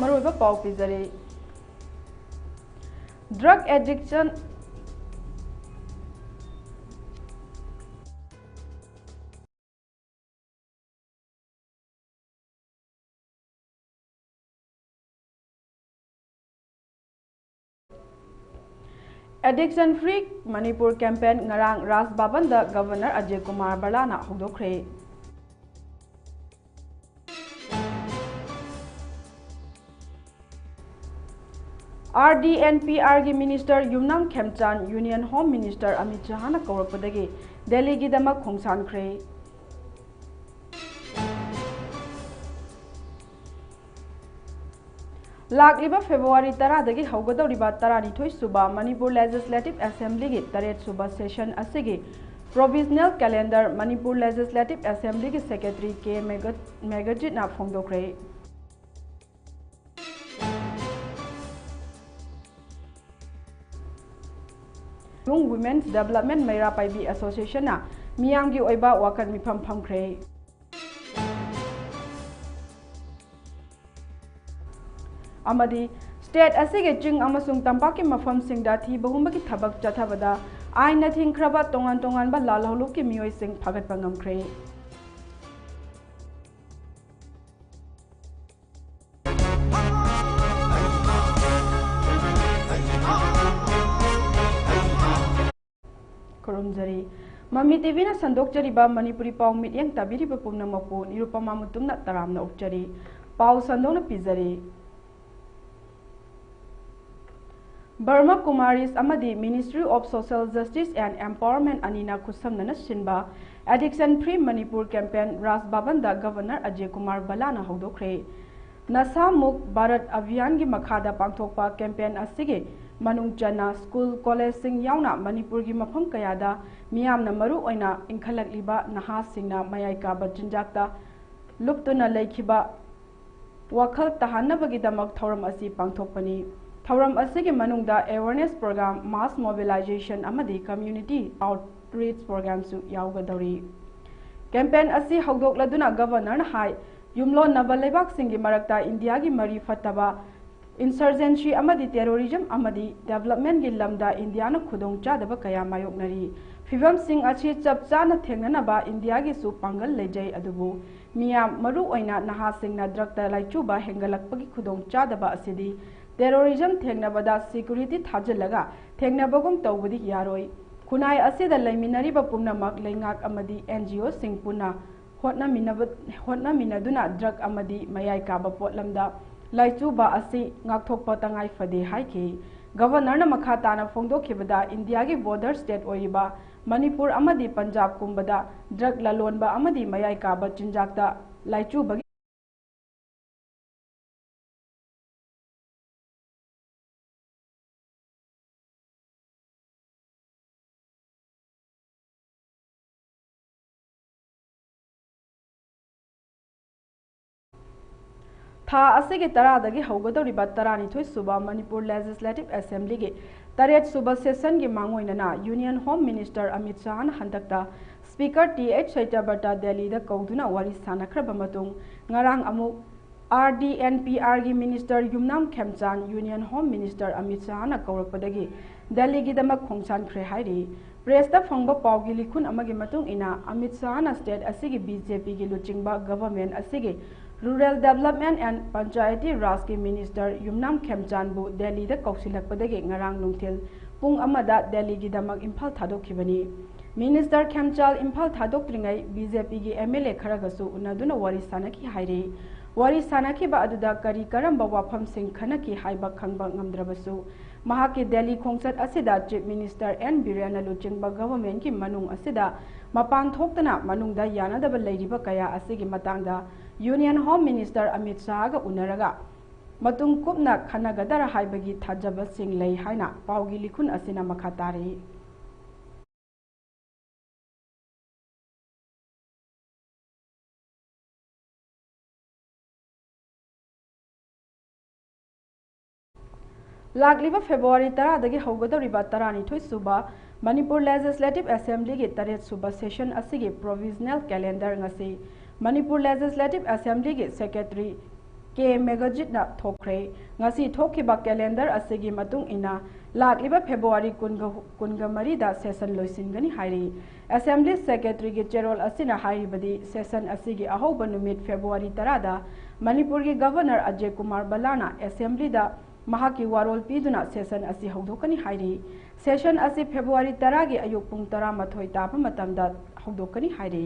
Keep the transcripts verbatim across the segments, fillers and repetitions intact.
ꯃꯔꯨꯑꯣꯏꯕ ꯄꯥꯎ ꯄꯤꯖꯔꯤ꯫ Drug addiction Addiction Free Manipur Campaign ꯉꯔꯥꯡ ꯔꯥꯖ ꯚꯕꯟꯗ ꯒꯕꯔꯅꯔ ꯑꯖꯌ ꯀꯨꯃꯥꯔ ꯕꯂꯥꯅ ꯍꯧꯗꯣꯛꯈ꯭ꯔꯦ꯫ R D and P R ꯒꯤ ꯃꯤꯅꯤꯁꯇꯔ ꯌꯨꯝꯅꯥꯝ ꯈꯦꯝꯆꯥꯟ Union Home Minister ꯑꯃꯤꯠ ꯁꯍꯥꯅ ꯀꯧꯔꯛꯄꯗꯒꯤ ꯗꯦꯜꯂꯤꯒꯤꯗꯃꯛ ꯈꯣꯡꯁꯥꯟꯈ꯭ꯔꯦ꯫ ꯂꯥꯛꯂꯤꯕ ꯐꯦꯕ꯭ꯔꯨꯋꯥꯔꯤ ꯇꯔꯥꯗꯒꯤ ꯍꯧꯒꯗꯧꯔꯤꯕ ꯇꯔꯥꯅꯤꯊꯣꯏ ꯁꯨꯕ ꯃꯅꯤꯄꯨꯔ Legislative Assembly ꯒꯤ ꯇꯔꯦꯠ ꯁꯨꯕ session ꯑꯁꯤꯒꯤ provisional calendar Manipur Legislative Assembly ꯒꯤ Secretary ꯀꯦ ꯃꯦꯒ-, ꯃꯦꯒꯖꯤꯠꯅ ꯐꯣꯡꯗꯣꯛꯈ꯭ꯔꯦ꯫ Women's Development ꯃꯩꯔꯥ ꯄꯥꯏꯕꯤ Association ꯅ ꯃꯤꯌꯥꯝꯒꯤ ꯑꯣꯏꯕ ꯋꯥꯀꯠ ꯃꯤꯐꯝ ꯐꯝꯈ꯭ꯔꯦ꯫ ꯑꯃꯗꯤ state ꯑꯁꯤꯒꯤ ꯆꯤꯡ ꯑꯃꯁꯨꯡ ꯇꯝꯄꯥꯛꯀꯤ ꯃꯐꯝꯁꯤꯡꯗ ꯊꯤꯕ ꯍꯨꯝꯕꯒꯤ ꯊꯕꯛ ꯆꯠꯊꯕꯗ ꯑꯥꯏꯟꯅ ꯊꯤꯡꯈ꯭ꯔꯕ ꯇꯣꯉꯥꯟ ꯇꯣꯉꯥꯟꯕ ꯂꯥꯜꯍꯧꯂꯨꯞꯀꯤ ꯃꯤꯑꯣꯏꯁꯤꯡ ꯐꯥꯒꯠꯄ ꯉꯝꯈ꯭ꯔꯦ꯫ ꯈꯨꯔꯨꯝꯖꯔꯤ꯫ ꯃꯃꯤ ꯇꯤꯚꯤꯅ ꯁꯟꯗꯣꯛꯆꯔꯤꯕ ꯃꯅꯤꯄꯨꯔꯤ ꯄꯥꯎ ꯃꯤꯠꯌꯦꯡ ꯇꯥꯕꯤꯔꯤꯕ ꯄꯨꯝꯅꯃꯛꯄꯨ ꯅꯤꯔꯨꯄꯃꯥ ꯃꯨꯇꯨꯝꯅ ꯇꯔꯥꯝꯅ ꯑꯣꯛꯆꯔꯤ꯫ ꯄꯥꯎ ꯁꯟꯗꯣꯛꯅ ꯄꯤꯖꯔꯤ꯫ ꯕ꯭ꯔꯍꯃ ꯀꯨꯃꯥꯔꯤꯁ ꯑꯃꯗꯤ Ministry of Social Justice and Empowerment ꯑꯅꯤꯅ ꯈꯨꯠꯁꯝꯅꯅ ꯁꯤꯟꯕ Addiction Free Manipur Campaign ꯔꯥꯖ ꯚꯕꯟꯗ ꯒꯕꯔꯅꯔ ꯑꯖꯌ ꯀꯨꯃꯥꯔ ꯕꯂꯥꯅ ꯍꯧꯗꯣꯛꯈ꯭ꯔꯦ꯫ ꯅꯁꯥ ꯃꯨꯛ ꯚꯥꯔꯠ ꯑꯚꯤꯌꯥꯟꯒꯤ ꯃꯈꯥꯗ ꯄꯥꯡꯊꯣꯛꯄ campaign ꯑꯁꯤꯒꯤ ꯃꯅꯨꯡ ꯆꯟꯅ ꯁ꯭ꯀꯨꯜ, ꯀꯣꯂꯦꯖꯁꯤꯡ ꯌꯥꯎꯅ ꯃꯅꯤꯄꯨꯔꯒꯤ ꯃꯐꯝ ꯀꯌꯥꯗ ꯃꯤꯌꯥꯝꯅ ꯃꯔꯨ ꯑꯣꯏꯅ ꯏꯟꯈꯠꯂꯛꯂꯤꯕ ꯅꯍꯥꯁꯤꯡꯅ ꯃꯌꯥꯏ ꯀꯥꯕ ꯆꯤꯟꯖꯥꯛꯇ ꯂꯨꯞꯇꯨꯅ ꯂꯩꯈꯤꯕ ꯋꯥꯈꯜ ꯇꯥꯍꯟꯅꯕꯒꯤꯗꯃꯛ ꯊꯧꯔꯝ ꯑꯁꯤ ꯄꯥꯡꯊꯣꯛꯄꯅꯤ꯫ ꯊꯧꯔꯝ ꯑꯁꯤꯒꯤ ꯃꯅꯨꯡꯗ awareness program, mass mobilization ꯑꯃꯗꯤ community outreach programꯁꯨ ꯌꯥꯎꯒꯗꯧꯔꯤ꯫ Campaign ꯑꯁꯤ ꯍꯧꯗꯣꯛꯂꯗꯨꯅ ꯒꯕꯔꯅꯔꯅ ꯍꯥꯏ, ꯌꯨꯝꯂꯣꯟꯅꯕ ꯂꯩꯕꯥꯛꯁꯤꯡꯒꯤ ꯃꯔꯛꯇ ꯏꯟꯗꯤꯌꯥꯒꯤ ꯃꯔꯤ ꯐꯠꯇꯕ, insurgency ꯑꯃꯗꯤ terrorism ꯑꯃꯗꯤ developmentꯀꯤ ꯂꯝꯗ ꯏꯟꯗꯤꯌꯥꯅ ꯈꯨꯗꯣꯡꯆꯥꯗꯕ ꯀꯌꯥ ꯃꯥꯌꯣꯛꯅꯔꯤ꯫ ꯐꯤꯚꯝꯁꯤꯡ ꯑꯁꯤ ꯆꯞ ꯆꯥꯅ ꯊꯦꯡꯅꯅꯕ ꯏꯟꯗꯤꯌꯥꯒꯤꯁꯨ ꯄꯥꯡꯒꯜ ꯂꯩꯖꯩ, ꯑꯗꯨꯕꯨ ꯃꯤꯌꯥꯝ, ꯃꯔꯨꯑꯣꯏꯅ ꯅꯍꯥꯁꯤꯡꯅ drugꯇ ꯂꯥꯏꯆꯨꯕ ꯍꯦꯟꯒꯠꯂꯛꯄꯒꯤ ꯈꯨꯗꯣꯡꯆꯥꯗꯕ ꯑꯁꯤꯗꯤ terrorism ꯊꯦꯡꯅꯕꯗ security ꯊꯥꯖꯤꯜꯂꯒ ꯊꯦꯡꯅꯕꯒꯨꯝ ꯇꯧꯕꯗꯤ ꯌꯥꯔꯣꯏ꯫ ꯈꯨꯟꯅꯥꯏ ꯑꯁꯤꯗ ꯂꯩꯃꯤꯟꯅꯔꯤꯕ ꯄꯨꯝꯅꯃꯛ ꯂꯩꯉꯥꯛ ꯑꯃꯗꯤ NGOꯁꯤꯡ ꯄꯨꯟꯅ ꯍꯣꯠꯅꯃꯤꯟꯅꯕ-, ꯍꯣꯠꯅꯃꯤꯟꯅꯗꯨꯅ drug ꯑꯃꯗꯤ ꯃꯌꯥꯏ ꯀꯥꯕ ꯄꯣꯠꯂꯝꯗ ꯂꯥꯏꯆꯨꯕ ꯑꯁꯤ ꯉꯥꯛꯊꯣꯛꯄ ꯇꯉꯥꯏ ꯐꯗꯦ ꯍꯥꯏꯈꯤ꯫ Governorꯅ ꯃꯈꯥ ꯇꯥꯅ ꯐꯣꯡꯗꯣꯛꯈꯤꯕꯗ, ꯏꯟꯗꯤꯌꯥꯒꯤ border state ꯑꯣꯏꯔꯤꯕ ꯃꯅꯤꯄꯨꯔ ꯑꯃꯗꯤ ꯄꯟꯖꯥꯕꯀꯨꯝꯕꯗ drug ꯂꯂꯣꯟꯕ ꯑꯃꯗꯤ ꯃꯌꯥꯏ ꯀꯥꯕ ꯆꯤꯟꯖꯥꯛꯇ ꯂꯥꯏꯆꯨꯕꯒꯤ ꯊꯥ ꯑꯁꯤꯒꯤ ꯇꯔꯥꯗꯒꯤ ꯍꯧꯒꯗꯧꯔꯤꯕ ꯇꯔꯥꯅꯤꯊꯣꯏ ꯁꯨꯕ ꯃꯅꯤꯄꯨꯔ Legislative Assemblyꯒꯤ ꯇꯔꯦꯠ ꯁꯨꯕ sessionꯒꯤ ꯃꯥꯡꯑꯣꯏꯅꯅ Union Home Minister ꯑꯃꯤꯠ ꯁꯥꯍꯅ ꯍꯟꯗꯛꯇ Speaker ꯇꯤ ꯑꯩꯆ ꯁꯇ꯭ꯌꯕ꯭ꯔꯇ ꯗꯦꯜꯂꯤꯗ ꯀꯧꯗꯨꯅ ꯋꯥꯔꯤ ꯁꯥꯅꯈ꯭ꯔꯕ ꯃꯇꯨꯡ, ꯉꯔꯥꯡ ꯑꯃꯨꯛ RDNPRꯒꯤ Minister ꯌꯨꯝꯅꯥꯝ ꯈꯦꯝꯆꯥꯟ Union Home Minister ꯑꯃꯤꯠ ꯁꯥꯍꯅ ꯀꯧꯔꯛꯄꯗꯒꯤ ꯗꯦꯜꯂꯤꯒꯤꯗꯃꯛ ꯈꯣꯡꯁꯥꯟꯈ꯭ꯔꯦ ꯍꯥꯏꯔꯤ꯫ Pressꯇ ꯐꯪꯕ ꯄꯥꯎꯒꯤ ꯂꯤꯈꯨꯟ ꯑꯃꯒꯤ ꯃꯇꯨꯡ ꯏꯟꯅ, ꯑꯃꯤꯠ ꯁꯥꯍꯅ state ꯑꯁꯤꯒꯤ BJPꯒꯤ ꯂꯨꯆꯤꯡꯕ government ꯑꯁꯤꯒꯤ Rural Development and Panchayati Rajꯀꯤ Minister ꯌꯨꯝꯅꯥꯝ ꯈꯦꯝꯆꯥꯟꯕꯨ ꯗꯦꯜꯂꯤꯗ ꯀꯧꯁꯤꯜꯂꯛꯄꯗꯒꯤ ꯉꯔꯥꯡ ꯅꯨꯡꯊꯤꯜ ꯄꯨꯡ ꯑꯃꯗ ꯗꯦꯜꯂꯤꯒꯤꯗꯃꯛ ꯏꯝꯐꯥꯜ ꯊꯥꯗꯣꯛꯈꯤꯕꯅꯤ꯫ Minister ꯈꯦꯝꯆꯥꯟ ꯏꯝꯐꯥꯜ ꯊꯥꯗꯣꯛꯇ꯭ꯔꯤꯉꯩ BJPꯒꯤ MLA ꯈꯔꯒꯁꯨ ꯎꯅꯗꯨꯅ ꯋꯥꯔꯤ ꯁꯥꯅꯈꯤ ꯍꯥꯏꯔꯤ꯫ ꯋꯥꯔꯤ ꯁꯥꯅꯈꯤꯕ ꯑꯗꯨꯗ ꯀꯔꯤ ꯀꯔꯝꯕ ꯋꯥꯐꯝꯁꯤꯡ ꯈꯟꯅꯈꯤ ꯍꯥꯏꯕ ꯈꯪꯕ ꯉꯝꯗ꯭ꯔꯕꯁꯨ, ꯃꯍꯥꯛꯀꯤ ꯗꯦꯜꯂꯤ ꯈꯣꯡꯆꯠ ꯑꯁꯤꯗ Chief Minister ꯑꯦꯟ ꯕꯤꯔꯦꯟꯅ ꯂꯨꯆꯤꯡꯕ governmentꯀꯤ ꯃꯅꯨꯡ ꯑꯁꯤꯗ ꯃꯄꯥꯟ ꯊꯣꯛꯇꯅ ꯃꯅꯨꯡꯗ ꯌꯥꯅꯗꯕ ꯂꯩꯔꯤꯕ ꯀꯌꯥ ꯑꯁꯤꯒꯤ ꯃꯇꯥꯡꯗ Union Home Minister ꯑꯃꯤꯠ ꯁꯥꯍꯒ ꯎꯅꯔꯒ ꯃꯇꯨꯡ ꯀꯨꯞꯅ ꯈꯟꯅꯒꯗꯔꯥ ꯍꯥꯏꯕꯒꯤ ꯊꯥꯖꯕꯁꯤꯡ ꯂꯩ ꯍꯥꯏꯅ ꯄꯥꯎꯒꯤ ꯂꯤꯈꯨꯟ ꯑꯁꯤꯅ ꯃꯈꯥ ꯇꯥꯔꯤ꯫ ꯂꯥꯛꯂꯤꯕ February ꯇꯔꯥꯗꯒꯤ ꯍꯧꯒꯗꯧꯔꯤꯕ ꯇꯔꯥꯅꯤꯊꯣꯏ ꯁꯨꯕ ꯃꯅꯤꯄꯨꯔ Legislative Assemblyꯒꯤ ꯇꯔꯦꯠ ꯁꯨꯕ session ꯑꯁꯤꯒꯤ provisional calendar ꯉꯁꯤ ꯃꯅꯤꯄꯨꯔ ꯂꯦꯖꯤꯁꯂꯦꯇꯤꯚ ꯑꯦꯁꯦꯝꯕ꯭ꯂꯤꯒꯤ ꯁꯦꯀ꯭ꯔꯦꯇꯔꯤ ꯀꯦ ꯃꯦꯘꯖꯤꯠꯅ ꯊꯣꯛꯈ꯭ꯔꯦ꯫ ꯉꯁꯤ ꯊꯣꯛꯈꯤꯕ ꯀꯦꯂꯦꯟꯗꯔ ꯑꯁꯤꯒꯤ ꯃꯇꯨꯡ ꯏꯟꯅ ꯂꯥꯛꯂꯤꯕ ꯐꯦꯕ꯭ꯔꯨꯋꯥꯔꯤ ꯀꯨꯟꯒ, ꯀꯨꯟꯒ ꯃꯔꯤꯗ ꯁꯦꯁꯟ ꯂꯣꯏꯁꯤꯟꯒꯅꯤ ꯍꯥꯏꯔꯤ꯫ ꯑꯦꯁꯦꯝꯕ꯭ꯂꯤ ꯁꯦꯀ꯭ꯔꯦꯇꯔꯤꯒꯤ ꯆꯦꯔꯣꯜ ꯑꯁꯤꯅ ꯍꯥꯏꯔꯤꯕꯗꯤ, ꯁꯦꯁꯟ ꯑꯁꯤꯒꯤ ꯑꯍꯧꯕ ꯅꯨꯃꯤꯠ ꯐꯦꯕ꯭ꯔꯨꯋꯥꯔꯤ ꯇꯔꯥꯗ ꯃꯅꯤꯄꯨꯔꯒꯤ ꯒꯚꯔꯅꯔ ꯑꯖꯌ ꯀꯨꯃꯥꯔ ꯕꯂꯥꯅ ꯑꯦꯁꯦꯝꯕ꯭ꯂꯤꯗ ꯃꯍꯥꯛꯀꯤ ꯋꯥꯔꯣꯜ ꯄꯤꯗꯨꯅ ꯁꯦꯁꯟ ꯑꯁꯤ ꯍꯧꯗꯣꯛꯀꯅꯤ ꯍꯥꯏꯔꯤ꯫ ꯁꯦꯁꯟ ꯑꯁꯤ ꯐꯦꯕ꯭ꯔꯨꯋꯥꯔꯤ ꯇꯔꯥꯒꯤ ꯑꯌꯨꯛ ꯄꯨꯡ ꯇꯔꯥꯃꯥꯊꯣꯏ ꯇꯥꯕ ꯃꯇꯝꯗ ꯍꯧꯗꯣꯛꯀꯅꯤ ꯍꯥꯏꯔꯤ꯫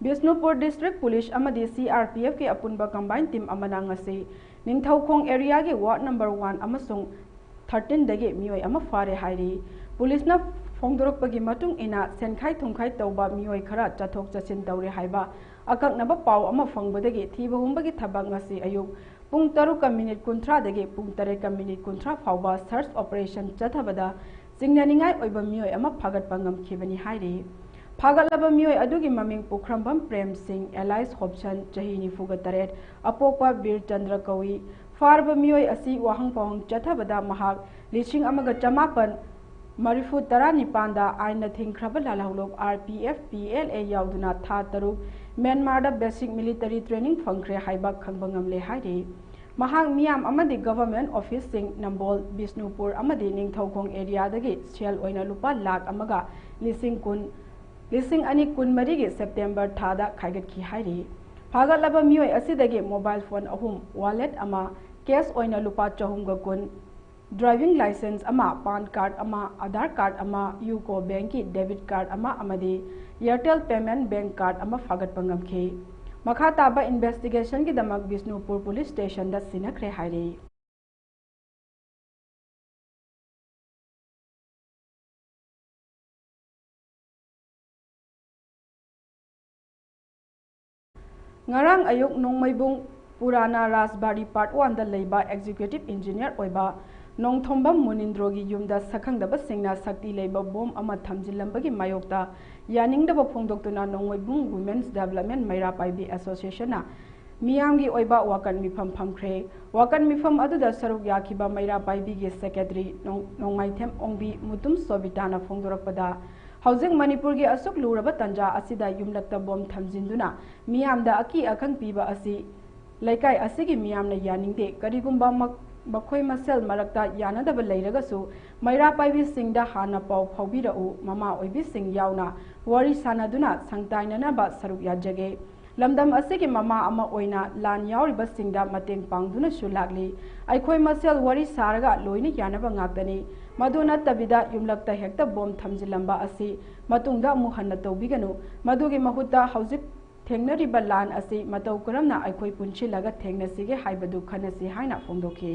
ꯕꯤꯁꯅꯨꯄꯨꯔ ꯗꯤꯁꯇ꯭ꯔꯤꯛ ꯄꯨꯂꯤꯁ ꯑꯃꯗꯤ ꯁꯤ ꯑꯥꯔ ꯄꯤ ꯑꯦꯐꯀꯤ ꯑꯄꯨꯟꯕ ꯀꯝꯕꯥꯏꯟ ꯇꯤꯝ ꯑꯃꯅ ꯉꯁꯤ ꯅꯤꯡꯊꯧꯈꯣꯡ ꯑꯦꯔꯤꯌꯥꯒꯤ ꯋꯥꯔꯗ ꯅꯝꯕꯔ ꯋꯥꯟ ꯑꯃꯁꯨꯡ ꯊꯥꯔꯇꯤꯟꯗꯒꯤ ꯃꯤꯑꯣꯏ ꯑꯃ ꯐꯥꯔꯦ ꯍꯥꯏꯔꯤ꯫ ꯄꯨꯂꯤꯁꯅ ꯐꯣꯡꯗꯣꯔꯛꯄꯒꯤ ꯃꯇꯨꯡ ꯏꯟꯅ, ꯁꯦꯟꯈꯥꯏ ꯊꯨꯝꯈꯥꯏ ꯇꯧꯕ ꯃꯤꯑꯣꯏ ꯈꯔ ꯆꯠꯊꯣꯛ ꯆꯠꯁꯤꯟ ꯇꯧꯔꯦ ꯍꯥꯏꯕ ꯑꯀꯛꯅꯕ ꯄꯥꯎ ꯑꯃ ꯐꯪꯕꯗꯒꯤ ꯊꯤꯕ ꯍꯨꯝꯕꯒꯤ ꯊꯕꯛ ꯉꯁꯤ ꯑꯌꯨꯛ ꯄꯨꯡ ꯇꯔꯨꯛꯀ ꯃꯤꯅꯤꯠ ꯀꯨꯟꯊ꯭ꯔꯥꯗꯒꯤ ꯄꯨꯡ ꯇꯔꯦꯠꯀ ꯃꯤꯅꯤꯠ ꯀꯨꯟꯊ꯭ꯔꯥ ꯐꯥꯎꯕ ꯁꯔꯆ ꯑꯣꯄꯔꯦꯁꯟ ꯆꯠꯊꯕꯗ ꯆꯤꯡꯅꯅꯤꯡꯉꯥꯏ ꯑꯣꯏꯕ ꯃꯤꯑꯣꯏ ꯑꯃ ꯐꯥꯒꯠꯄ ꯉꯝꯈꯤꯕꯅꯤ ꯍꯥꯏꯔꯤ꯫ ꯐꯥꯒꯠꯂꯕ ꯃꯤꯑꯣꯏ ꯑꯗꯨꯒꯤ ꯃꯃꯤꯡ ꯄꯨꯈ꯭ꯔꯝꯕꯝ ꯄ꯭ꯔꯦꯝ ꯁꯤꯡ, ꯑꯦꯂꯥꯏꯁ ꯍꯣꯞꯁꯟ, ꯆꯍꯤ ꯅꯤꯐꯨꯒ ꯇꯔꯦꯠ, ꯑꯄꯣꯛꯄ ꯕꯤꯔ ꯆꯟꯗ꯭ꯔ ꯀꯧꯏ꯫ ꯐꯥꯔꯕ ꯃꯤꯑꯣꯏ ꯑꯁꯤ ꯋꯥꯍꯪ ꯄꯥꯎꯍꯪ ꯆꯠꯊꯕꯗ ꯃꯍꯥꯛ ꯂꯤꯁꯤꯡ ꯑꯃꯒ ꯆꯃꯥꯄꯟ ꯃꯔꯤꯐꯨ ꯇꯔꯥꯅꯤꯄꯥꯟꯗ ꯑꯥꯏꯟꯅ ꯊꯤꯡꯈ꯭ꯔꯕ ꯂꯥꯜꯍꯧꯂꯨꯞ R P F, P L A ꯌꯥꯎꯗꯨꯅ ꯊꯥ ꯇꯔꯨꯛ ꯃ꯭ꯌꯥꯟꯃꯥꯔꯗ ꯕꯦꯁꯤꯛ ꯃꯤꯂꯤꯇꯔꯤ ꯇ꯭ꯔꯦꯅꯤꯡ ꯐꯪꯈ꯭ꯔꯦ ꯍꯥꯏꯕ ꯈꯪꯕ ꯉꯝꯂꯦ ꯍꯥꯏꯔꯤ꯫ ꯃꯍꯥꯛ ꯃꯤꯌꯥꯝ ꯑꯃꯗꯤ ꯒꯚꯔꯟꯃꯦꯟꯠ ꯑꯣꯐꯤꯁꯁꯤꯡ, ꯅꯝꯕꯣꯜ, ꯕꯤꯁꯅꯨꯄꯨꯔ ꯑꯃꯗꯤ ꯅꯤꯡꯊꯧꯈꯣꯡ ꯑꯦꯔꯤꯌꯥꯗꯒꯤ ꯁꯦꯜ ꯑꯣꯏꯅ ꯂꯨꯄꯥ ꯂꯥꯈ ꯑꯃꯒ ꯂꯤꯁꯤꯡ ꯀꯨꯟ, ꯂꯤꯁꯤꯡ ꯑꯅꯤ ꯀꯨꯟꯃꯔꯤꯒꯤ ꯁꯦꯞꯇꯦꯝꯕꯔ ꯊꯥꯗ ꯈꯥꯏꯒꯠꯈꯤ ꯍꯥꯏꯔꯤ꯫ ꯐꯥꯒꯠꯂꯕ ꯃꯤꯑꯣꯏ ꯑꯁꯤꯗꯒꯤ ꯃꯣꯕꯥꯏꯜ ꯐꯣꯟ ꯑꯍꯨꯝ, ꯋꯥꯂꯦꯠ ꯑꯃ, ꯀꯦꯁ ꯑꯣꯏꯅ ꯂꯨꯄꯥ ꯆꯍꯨꯝꯒ ꯀꯨꯟ, ꯗ꯭ꯔꯥꯏꯚꯤꯡ ꯂꯥꯏꯁꯦꯟꯁ ꯑꯃ, ꯄꯥꯟ ꯀꯥꯔꯗ ꯑꯃ, ꯑꯙꯥꯔ ꯀꯥꯔꯗ ꯑꯃ, ꯌꯨꯀꯣ ꯕꯦꯡꯛꯀꯤ ꯗꯦꯕꯤꯠ ꯀꯥꯔꯗ ꯑꯃ ꯑꯃꯗꯤ ꯑꯦꯌꯔꯇꯦꯜ ꯄꯦꯃꯦꯟꯠ ꯕꯦꯡꯛ ꯀꯥꯔꯗ ꯑꯃ ꯐꯥꯒꯠꯄ ꯉꯝꯈꯤ꯫ ꯃꯈꯥ ꯇꯥꯕ ꯏꯟꯚꯦꯁꯇꯤꯒꯦꯁꯟꯒꯤꯗꯃꯛ ꯕꯤꯁꯅꯨꯄꯨꯔ ꯄꯨꯂꯤꯁ ꯁ꯭ꯇꯦꯁꯟꯗ ꯁꯤꯟꯅꯈ꯭ꯔꯦ ꯍꯥꯏꯔꯤ꯫ ꯉꯔꯥꯡ ꯑꯌꯨꯛ ꯅꯣꯡꯃꯩꯕꯨꯡ ꯄꯨꯔꯥꯅꯥ ꯔꯥꯖꯕꯥꯔꯤ ꯄꯥꯔꯠ ꯋꯥꯟꯗ ꯂꯩꯕ ꯑꯦꯛꯖꯤꯀ꯭ꯌꯨꯇꯤꯚ ꯏꯟꯖꯤꯅꯤꯌꯔ ꯑꯣꯏꯕ ꯅꯣꯡꯊꯣꯝꯕꯝ ꯃꯨꯅꯤꯟꯗ꯭ꯔꯣꯒꯤ ꯌꯨꯝꯗ ꯁꯛꯈꯪꯗꯕꯁꯤꯡꯅ ꯁꯛꯇꯤ ꯂꯩꯕ ꯕꯣꯝ ꯑꯃ ꯊꯝꯖꯤꯜꯂꯝꯕꯒꯤ ꯃꯥꯌꯣꯛꯇ ꯌꯥꯅꯤꯡꯗꯕ ꯐꯣꯡꯗꯣꯛꯇꯨꯅ ꯅꯣꯡꯃꯩꯕꯨꯡ ꯋꯨꯃꯦꯟꯁ ꯗꯦꯕꯂꯞꯃꯦꯟꯠ ꯃꯩꯔꯥ ꯄꯥꯏꯕꯤ ꯑꯦꯁꯣꯁꯤꯌꯦꯁꯟꯅ ꯃꯤꯌꯥꯝꯒꯤ ꯑꯣꯏꯕ ꯋꯥꯀꯠ ꯃꯤꯐꯝ ꯐꯝꯈ꯭ꯔꯦ꯫ ꯋꯥꯀꯠ ꯃꯤꯐꯝ ꯑꯗꯨꯗ ꯁꯔꯨꯛ ꯌꯥꯈꯤꯕ ꯃꯩꯔꯥ ꯄꯥꯏꯕꯤꯒꯤ ꯁꯦꯀ꯭ꯔꯦꯇꯔꯤ ꯅꯣꯡ-, ꯅꯣꯡꯃꯥꯏꯊꯦꯝ ꯑꯣꯡꯕꯤ ꯃꯨꯇꯨꯝ ꯁꯣꯕꯤꯇꯥꯅ ꯐꯣꯡꯗꯣꯔꯛꯄꯗ, ꯍꯧꯖꯤꯛ ꯃꯅꯤꯄꯨꯔꯒꯤ ꯑꯁꯨꯛ ꯂꯨꯔꯕ ꯇꯥꯟꯖꯥ ꯑꯁꯤꯗ ꯌꯨꯝꯂꯛꯇ ꯕꯣꯝ ꯊꯝꯖꯤꯟꯗꯨꯅ ꯃꯤꯌꯥꯝꯗ ꯑꯀꯤ ꯑꯈꯪ ꯄꯤꯕ ꯑꯁꯤ ꯂꯩꯀꯥꯏ ꯑꯁꯤꯒꯤ ꯃꯤꯌꯥꯝꯅ ꯌꯥꯅꯤꯡꯗꯦ꯫ ꯀꯔꯤꯒꯨꯝꯕ ꯃꯛ-, ꯃꯈꯣꯏ ꯃꯁꯦꯜ ꯃꯔꯛꯇ ꯌꯥꯅꯗꯕ ꯂꯩꯔꯒꯁꯨ, ꯃꯩꯔꯥ ꯄꯥꯏꯕꯤꯁꯤꯡꯗ ꯍꯥꯟꯅ ꯄꯥꯎ ꯐꯥꯎꯕꯤꯔꯛꯎ꯫ ꯃꯃꯥ ꯑꯣꯏꯕꯤꯁꯤꯡ ꯌꯥꯎꯅ ꯋꯥꯔꯤ ꯁꯥꯅꯗꯨꯅ ꯁꯪꯇꯥꯏꯅꯅꯕ ꯁꯔꯨꯛ ꯌꯥꯖꯒꯦ꯫ ꯂꯝꯗꯝ ꯑꯁꯤꯒꯤ ꯃꯃꯥ ꯑꯃ ꯑꯣꯏꯅ ꯂꯥꯟ ꯌꯥꯎꯔꯤꯕꯁꯤꯡꯗ ꯃꯇꯦꯡ ꯄꯥꯡꯗꯨꯅꯁꯨ ꯂꯥꯛꯂꯤ꯫ ꯑꯩꯈꯣꯏ ꯃꯁꯦꯜ ꯋꯥꯔꯤ ꯁꯥꯔꯒ ꯂꯣꯏꯅ ꯌꯥꯅꯕ ꯉꯥꯛꯇꯅꯤ꯫ ꯃꯗꯨ ꯅꯠꯇꯕꯤꯗ ꯌꯨꯝꯂꯛꯇ ꯍꯦꯛꯇ ꯕꯣꯝ ꯊꯝꯖꯤꯜꯂꯝꯕ ꯑꯁꯤ ꯃꯇꯨꯡꯗ ꯑꯃꯨꯛ ꯍꯟꯅ ꯇꯧꯕꯤꯒꯅꯨ꯫ ꯃꯗꯨꯒꯤ ꯃꯍꯨꯠꯇ ꯍꯧꯖꯤꯛ ꯊꯦꯡꯅꯔꯤꯕ ꯂꯥꯟ ꯑꯁꯤ ꯃꯇꯧ ꯀꯔꯝꯅ ꯑꯩꯈꯣꯏ ꯄꯨꯟꯁꯤꯜꯂꯒ ꯊꯦꯡꯅꯁꯤꯒꯦ ꯍꯥꯏꯕꯗꯨ ꯈꯟꯅꯁꯤ ꯍꯥꯏꯅ ꯐꯣꯡꯗꯣꯛꯈꯤ꯫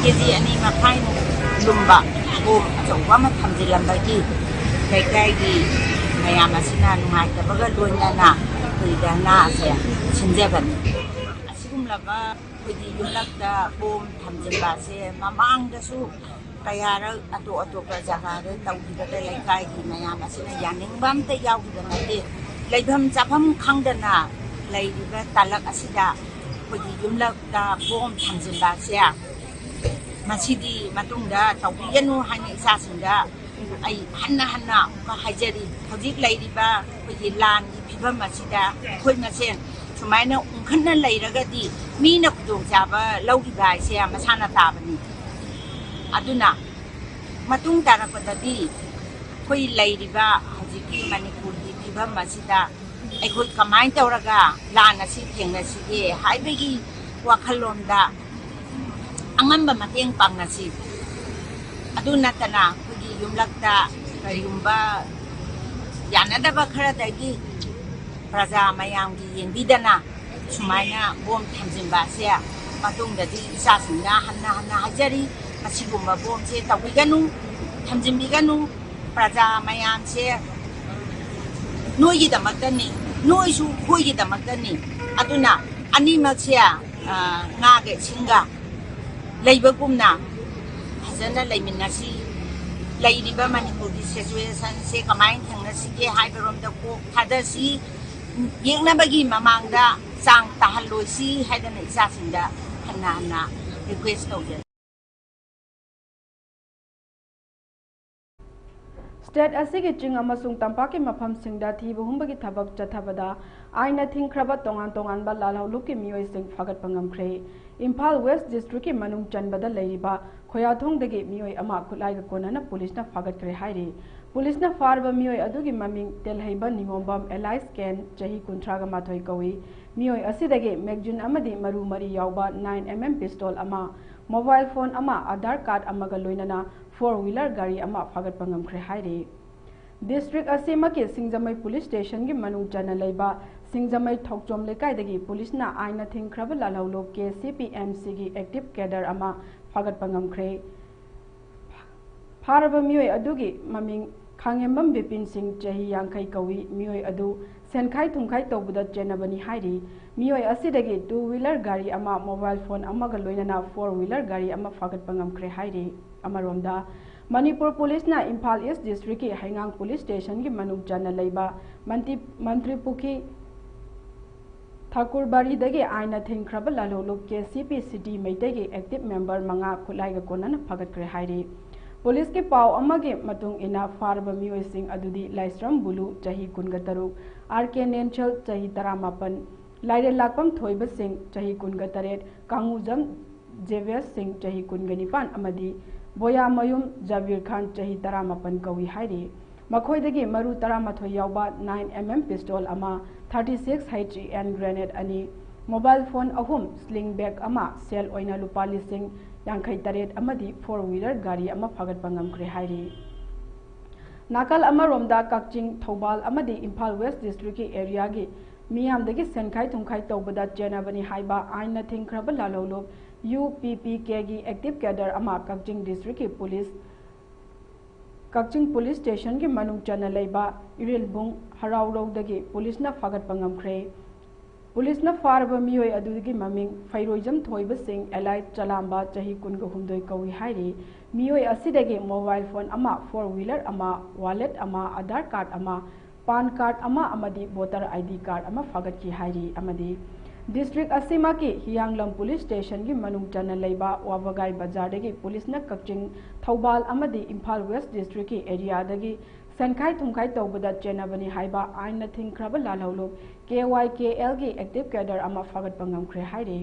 ꯀꯦ ꯖꯤ ꯑꯅꯤ ꯃꯈꯥꯏꯃꯨꯛ ꯂꯨꯝꯕ ꯕꯣꯝ ꯑꯆꯧꯕ ꯑꯃ ꯊꯝꯖꯤꯜꯂꯝꯕꯒꯤ ꯂꯩꯀꯥꯏꯒꯤ ꯃꯌꯥꯝ ꯑꯁꯤꯅ ꯅꯨꯡꯉꯥꯏꯇꯕꯒ ꯂꯣꯏꯅꯅ ꯑꯩꯈꯣꯏ ꯙꯔꯅꯥ ꯑꯁꯦ ꯁꯤꯟꯖꯕꯅꯤ꯫ ꯑꯁꯤꯒꯨꯝꯂꯕ ꯑꯩꯈꯣꯏꯒꯤ ꯌꯨꯝꯂꯛꯇ ꯕꯣꯝ ꯊꯝꯖꯤꯟꯕ ꯑꯁꯦ ꯃꯃꯥꯡꯗꯁꯨ ꯀꯌꯥꯔꯛ ꯑꯇꯣꯞ ꯑꯇꯣꯞꯄ ꯖꯒꯥꯗ ꯇꯧꯈꯤꯕꯗ ꯂꯩꯀꯥꯏꯒꯤ ꯃꯌꯥꯝ ꯑꯁꯤꯅ ꯌꯥꯅꯤꯡꯕ ꯑꯝꯇ ꯌꯥꯎꯈꯤꯕ ꯅꯠꯇꯦ꯫ ꯂꯩꯐꯝ ꯆꯥꯐꯝ ꯈꯪꯗꯅ ꯂꯩꯔꯤꯕ ꯇꯥꯂꯛ ꯑꯁꯤꯗ ꯑꯩꯈꯣꯏꯒꯤ ꯌꯨꯝꯂꯛꯇ ꯕꯣꯝ ꯊꯝꯖꯤꯟꯕ ꯑꯁꯦ ꯃꯁꯤꯗꯤ ꯃꯇꯨꯡꯗ ꯇꯧꯕꯤꯒꯅꯨ ꯍꯥꯏꯅ ꯏꯆꯥꯁꯤꯡꯗ ꯑꯩ ꯍꯟꯅ ꯍꯟꯅ ꯑꯃꯨꯛꯀ ꯍꯥꯏꯖꯔꯤ꯫ ꯍꯧꯖꯤꯛ ꯂꯩꯔꯤꯕ ꯑꯩꯈꯣꯏꯒꯤ ꯂꯥꯟꯒꯤ ꯐꯤꯕꯝ ꯑꯁꯤꯗ ꯑꯩꯈꯣꯏ ꯃꯁꯦꯟ ꯁꯨꯃꯥꯏꯅ ꯎꯪꯈꯠꯅ ꯂꯩꯔꯒꯗꯤ ꯃꯤꯅ ꯈꯨꯗꯣꯡꯆꯥꯕ ꯂꯧꯔꯤꯕ ꯍꯥꯏꯁꯦ ꯃꯁꯥꯅ ꯇꯥꯕꯅꯤ꯫ ꯑꯗꯨꯅ ꯃꯇꯨꯡ ꯇꯥꯔꯛꯄꯗꯗꯤ ꯑꯩꯈꯣꯏ ꯂꯩꯔꯤꯕ ꯍꯧꯖꯤꯛꯀꯤ ꯃꯅꯤꯄꯨꯔꯒꯤ ꯐꯤꯕꯝ ꯑꯁꯤꯗ ꯑꯩꯈꯣꯏ ꯀꯃꯥꯏꯅ ꯇꯧꯔꯒ ꯂꯥꯟ ꯑꯁꯤ ꯊꯦꯡꯅꯁꯤꯒꯦ ꯍꯥꯏꯕꯒꯤ ꯋꯥꯈꯜꯂꯣꯟꯗ ꯑꯉꯝꯕ ꯃꯇꯦꯡ ꯄꯥꯡꯅꯁꯤ꯫ ꯑꯗꯨ ꯅꯠꯇꯅ ꯑꯩꯈꯣꯏꯒꯤ ꯌꯨꯝꯂꯛꯇ ꯀꯔꯤꯒꯨꯝꯕ ꯌꯥꯅꯗꯕ ꯈꯔꯗꯒꯤ ꯄ꯭ꯔꯖꯥ ꯃꯌꯥꯝꯒꯤ ꯌꯦꯡꯕꯤꯗꯅ ꯁꯨꯃꯥꯏꯅ ꯕꯣꯝ ꯊꯝꯖꯤꯟꯕ ꯑꯁꯦ ꯃꯇꯨꯡꯗꯗꯤ ꯏꯆꯥꯁꯤꯡꯗ ꯍꯟꯅ ꯍꯟꯅ ꯍꯥꯏꯖꯔꯤ, ꯃꯁꯤꯒꯨꯝꯕ ꯕꯣꯝꯁꯦ ꯇꯧꯕꯤꯒꯅꯨ, ꯊꯝꯖꯤꯟꯕꯤꯒꯅꯨ꯫ ꯄ꯭ꯔꯖꯥ ꯃꯌꯥꯝꯁꯦ ꯅꯣꯏꯒꯤꯗꯃꯛꯇꯅꯤ, ꯅꯣꯏꯁꯨ ꯑꯩꯈꯣꯏꯒꯤꯗꯃꯛꯇꯅꯤ꯫ ꯑꯗꯨꯅ ꯑꯅꯤꯃꯛꯁꯦ, ꯑ, ꯉꯥꯒ ꯏꯁꯤꯡꯒ ꯂꯩꯕꯒꯨꯝꯅ ꯐꯖꯅ ꯂꯩꯃꯤꯟꯅꯁꯤ꯫ ꯂꯩꯔꯤꯕ ꯃꯅꯤꯄꯨꯔꯒꯤ ꯁꯤꯆꯨꯋꯦꯁꯟꯁꯦ ꯀꯃꯥꯏꯅ ꯊꯦꯡꯅꯁꯤꯒꯦ ꯍꯥꯏꯕꯔꯣꯝꯗ ꯀꯣꯛ ꯊꯥꯗꯁꯤ꯫ ꯌꯦꯡꯅꯕꯒꯤ ꯃꯃꯥꯡꯗ ꯆꯥꯡ ꯇꯥꯍꯜꯂꯣꯏꯁꯤ ꯍꯥꯏꯗꯅ ꯏꯆꯥꯁꯤꯡꯗ ꯍꯟꯅ ꯍꯟꯅ ꯔꯤꯀ꯭ꯋꯦꯁ ꯇꯧꯖꯔꯤ꯫ ꯁ꯭ꯇꯦꯠ ꯑꯁꯤꯒꯤ ꯆꯤꯡ ꯑꯃꯁꯨꯡ ꯇꯝꯄꯥꯛꯀꯤ ꯃꯐꯝꯁꯤꯡꯗ ꯊꯤꯕ ꯍꯨꯝꯕꯒꯤ ꯊꯕꯛ ꯆꯠꯊꯕꯗ ꯑꯥꯏꯟꯅ ꯊꯤꯡꯈ꯭ꯔꯕ ꯇꯣꯉꯥꯟ ꯇꯣꯉꯥꯟꯕ ꯂꯥꯜꯍꯧꯂꯨꯞꯀꯤ ꯃꯤꯑꯣꯏꯁꯤꯡ ꯐꯥꯒꯠꯄ ꯉꯝꯈ꯭ꯔꯦ꯫ ꯏꯝꯐꯥꯜ ꯋꯦꯁ ꯗꯤꯁꯇ꯭ꯔꯤꯛꯀꯤ ꯃꯅꯨꯡ ꯆꯟꯕꯗ ꯂꯩꯔꯤꯕ ꯈꯣꯌꯥꯊꯣꯡꯗꯒꯤ ꯃꯤꯑꯣꯏ ꯑꯃ ꯈꯨꯠꯂꯥꯏꯒ ꯀꯣꯟꯅꯅ ꯄꯨꯂꯤꯁꯅ ꯐꯥꯒꯠꯈ꯭ꯔꯦ ꯍꯥꯏꯔꯤ꯫ ꯄꯨꯂꯤꯁꯅ ꯐꯥꯔꯕ ꯃꯤꯑꯣꯏ ꯑꯗꯨꯒꯤ ꯃꯃꯤꯡ ꯇꯦꯜꯍꯩꯕ ꯅꯤꯉꯣꯝꯕꯝ alias ꯀꯦꯟ, ꯆꯍꯤ ꯀꯨꯟꯊ꯭ꯔꯥꯒ ꯃꯥꯊꯣꯏ ꯀꯧꯏ꯫ ꯃꯤꯑꯣꯏ ꯑꯁꯤꯗꯒꯤ ꯃꯦꯒꯖꯤꯟ ꯑꯃꯗꯤ ꯃꯔꯨ ꯃꯔꯤ ꯌꯥꯎꯕ nine mm pistol ꯑꯃ, mobile phone ꯑꯃ, ꯑꯙꯥꯔ ꯀꯥꯔꯗ ꯑꯃꯒ ꯂꯣꯏꯅꯅ four wheeler ꯒꯥꯔꯤ ꯑꯃ ꯐꯥꯒꯠꯄ ꯉꯝꯈ꯭ꯔꯦ ꯍꯥꯏꯔꯤ꯫ ꯗꯤꯁꯇ꯭ꯔꯤꯛ ꯑꯁꯤꯃꯛꯀꯤ ꯁꯤꯡꯖꯃꯩ ꯄꯨꯂꯤꯁ ꯁ꯭ꯇꯦꯁꯟꯒꯤ ꯃꯅꯨꯡ ꯆꯟꯅ ꯂꯩꯕ ꯁꯤꯡꯖꯃꯩ ꯊꯣꯛꯆꯣꯝ ꯂꯩꯀꯥꯏꯗꯒꯤ ꯄꯨꯂꯤꯁꯅ ꯑꯥꯏꯟꯅ ꯊꯤꯡꯈ꯭ꯔꯕ ꯂꯥꯜꯍꯧꯂꯨꯞ KCPMCꯒꯤ active cadre ꯑꯃ ꯐꯥꯒꯠꯄ ꯉꯝꯈ꯭ꯔꯦ꯫ ꯐꯥꯔꯕ ꯃꯤꯑꯣꯏ ꯑꯗꯨꯒꯤ ꯃꯃꯤꯡ ꯈꯥꯉꯦꯝꯕꯝ ꯕꯤꯄꯤꯟ ꯁꯤꯡ, ꯆꯍꯤ ꯌꯥꯡꯈꯩ ꯀꯧꯏ꯫ ꯃꯤꯑꯣꯏ ꯑꯗꯨ ꯁꯦꯟꯈꯥꯏ ꯊꯨꯝꯈꯥꯏ ꯇꯧꯕꯗ ꯆꯦꯟꯅꯕꯅꯤ ꯍꯥꯏꯔꯤ꯫ ꯃꯤꯑꯣꯏ ꯑꯁꯤꯗꯒꯤ two wheeler ꯒꯥꯔꯤ ꯑꯃ, mobile phone ꯑꯃꯒ ꯂꯣꯏꯅꯅ four wheeler ꯒꯥꯔꯤ ꯑꯃ ꯐꯥꯒꯠꯄ ꯉꯝꯈ꯭ꯔꯦ ꯍꯥꯏꯔꯤ꯫ ꯑꯃꯔꯣꯝꯗ, ꯃꯅꯤꯄꯨꯔ ꯄꯨꯂꯤꯁꯅ ꯏꯝꯐꯥꯜ ꯏꯁ ꯗꯤꯁꯇ꯭ꯔꯤꯛꯀꯤ ꯍꯩꯉꯥꯡ ꯄꯨꯂꯤꯁ ꯁ꯭ꯇꯦꯁꯟꯒꯤ ꯃꯅꯨꯡ ꯆꯟꯅ ꯂꯩꯕ ꯃꯟꯇꯤ-, ꯃꯟꯇ꯭ꯔꯤ ꯄꯨꯈ꯭ꯔꯤ ꯊꯥꯀꯨꯔꯕꯥꯔꯤꯗꯒꯤ ꯑꯥꯏꯟꯅ ꯊꯤꯡꯈ꯭ꯔꯕ ꯂꯥꯜꯍꯧꯂꯨꯞ KCP City ꯃꯩꯇꯩꯒꯤ active member ꯃꯉꯥ ꯈꯨꯠꯂꯥꯏꯒ ꯀꯣꯟꯅꯅ ꯐꯥꯒꯠꯈ꯭ꯔꯦ ꯍꯥꯏꯔꯤ꯫ ꯄꯨꯂꯤꯁꯀꯤ ꯄꯥꯎ ꯑꯃꯒꯤ ꯃꯇꯨꯡ ꯏꯟꯅ, ꯐꯥꯔꯕ ꯃꯤꯑꯣꯏꯁꯤꯡ ꯑꯗꯨꯗꯤ ꯂꯥꯏꯁ꯭ꯔꯝ ꯕꯨꯂꯨ, ꯆꯍꯤ ꯀꯨꯟꯒ ꯇꯔꯨꯛ, RK ꯅꯦꯟꯁꯦꯜ, ꯆꯍꯤ ꯇꯔꯥꯃꯥꯄꯟ, ꯂꯥꯏꯔꯦꯜꯂꯥꯛꯄꯝ ꯊꯣꯏꯕ ꯁꯤꯡ, ꯆꯍꯤ ꯀꯨꯟꯒ ꯇꯔꯦꯠ, ꯀꯥꯡꯉꯨꯖꯝ ꯖꯦꯕꯦꯁ ꯁꯤꯡ, ꯆꯍꯤ ꯀꯨꯟꯒ ꯅꯤꯄꯥꯟ, ꯑꯃꯗꯤ ꯕꯣꯌꯥꯃꯌꯨꯝ ꯖꯕꯤꯔ ꯈꯥꯟ, ꯆꯍꯤ ꯇꯔꯥꯃꯥꯄꯟ ꯀꯧꯏ ꯍꯥꯏꯔꯤ꯫ ꯃꯈꯣꯏꯗꯒꯤ ꯃꯔꯨ ꯇꯔꯥꯃꯥꯊꯣꯏ ꯌꯥꯎꯕ nine mm pistol ꯑꯃ, thirty six H E N grenade ꯑꯅꯤ, mobile phone ꯑꯍꯨꯝ, sling bag ꯑꯃ, ꯁꯦꯜ ꯑꯣꯏꯅ ꯂꯨꯄꯥ ꯂꯤꯁꯤꯡ ꯌꯥꯡꯈꯩ ꯇꯔꯦꯠ ꯑꯃꯗꯤ four wheeler ꯒꯥꯔꯤ ꯑꯃ ꯐꯥꯒꯠꯄ ꯉꯝꯈ꯭ꯔꯦ ꯍꯥꯏꯔꯤ꯫ ꯅꯥꯀꯜ ꯑꯃꯔꯣꯝꯗ, ꯀꯛꯆꯤꯡ, ꯊꯧꯕꯥꯜ ꯑꯃꯗꯤ ꯏꯝꯐꯥꯜ ꯋꯦꯁ ꯗꯤꯁꯇ꯭ꯔꯤꯛꯀꯤ ꯑꯦꯔꯤꯌꯥꯒꯤ ꯃꯤꯌꯥꯝꯗꯒꯤ ꯁꯦꯟꯈꯥꯏ ꯊꯨꯝꯈꯥꯏ ꯇꯧꯕꯗ ꯆꯦꯟꯅꯕꯅꯤ ꯍꯥꯏꯕ ꯑꯥꯏꯟꯅ ꯊꯤꯡꯈ꯭ꯔꯕ ꯂꯥꯜꯍꯧꯂꯨꯞ UPPKꯒꯤ active cadre ꯑꯃ ꯀꯛꯆꯤꯡ ꯗꯤꯁꯇ꯭ꯔꯤꯛꯀꯤ ꯄꯨꯂꯤꯁ, ꯀꯛꯆꯤꯡ ꯄꯨꯂꯤꯁ ꯁ꯭ꯇꯦꯁꯟꯒꯤ ꯃꯅꯨꯡ ꯆꯟꯅ ꯂꯩꯕ ꯏꯔꯤꯜꯕꯨꯡ ꯍꯔꯥꯎꯔꯧꯗꯒꯤ ꯄꯨꯂꯤꯁꯅ ꯐꯥꯒꯠꯄ ꯉꯝꯈ꯭ꯔꯦ꯫ ꯄꯨꯂꯤꯁꯅ ꯐꯥꯔꯕ ꯃꯤꯑꯣꯏ ꯑꯗꯨꯒꯤ ꯃꯃꯤꯡ ꯐꯩꯔꯣꯏꯖꯝ ꯊꯣꯏꯕ ꯁꯤꯡ alias ꯆꯂꯥꯝꯕ, ꯆꯍꯤ ꯀꯨꯟꯒ ꯍꯨꯝꯗꯣꯏ ꯀꯧꯏ ꯍꯥꯏꯔꯤ꯫ ꯃꯤꯑꯣꯏ ꯑꯁꯤꯗꯒꯤ mobile phone ꯑꯃ, four wheeler ꯑꯃ, wallet ꯑꯃ, Aadhaar card ꯑꯃ, PAN card ꯑꯃ ꯑꯃꯗꯤ voter ID card ꯑꯃ ꯐꯥꯒꯠꯈꯤ ꯍꯥꯏꯔꯤ꯫ ꯑꯃꯗꯤ district ꯑꯁꯤꯃꯛꯀꯤ ꯍꯤꯌꯥꯡꯂꯝ police stationꯒꯤ ꯃꯅꯨꯡ ꯆꯟꯅ ꯂꯩꯕ ꯋꯥꯕꯒꯥꯏ ꯕꯖꯥꯔꯗꯒꯤ ꯄꯨꯂꯤꯁꯅ ꯀꯛꯆꯤꯡ, ꯊꯧꯕꯥꯜ ꯑꯃꯗꯤ ꯏꯝꯐꯥꯜ West districtꯀꯤ areaꯗꯒꯤ ꯁꯦꯟꯈꯥꯏ ꯊꯨꯝꯈꯥꯏ ꯇꯧꯕꯗ ꯆꯦꯟꯅꯕꯅꯤ ꯍꯥꯏꯕ ꯑꯥꯏꯟꯅ ꯊꯤꯡꯈ꯭ꯔꯕ ꯂꯥꯜꯍꯧꯂꯨꯞ KYKLꯒꯤ active cadre ꯑꯃ ꯐꯥꯒꯠꯄ ꯉꯝꯈ꯭ꯔꯦ ꯍꯥꯏꯔꯤ꯫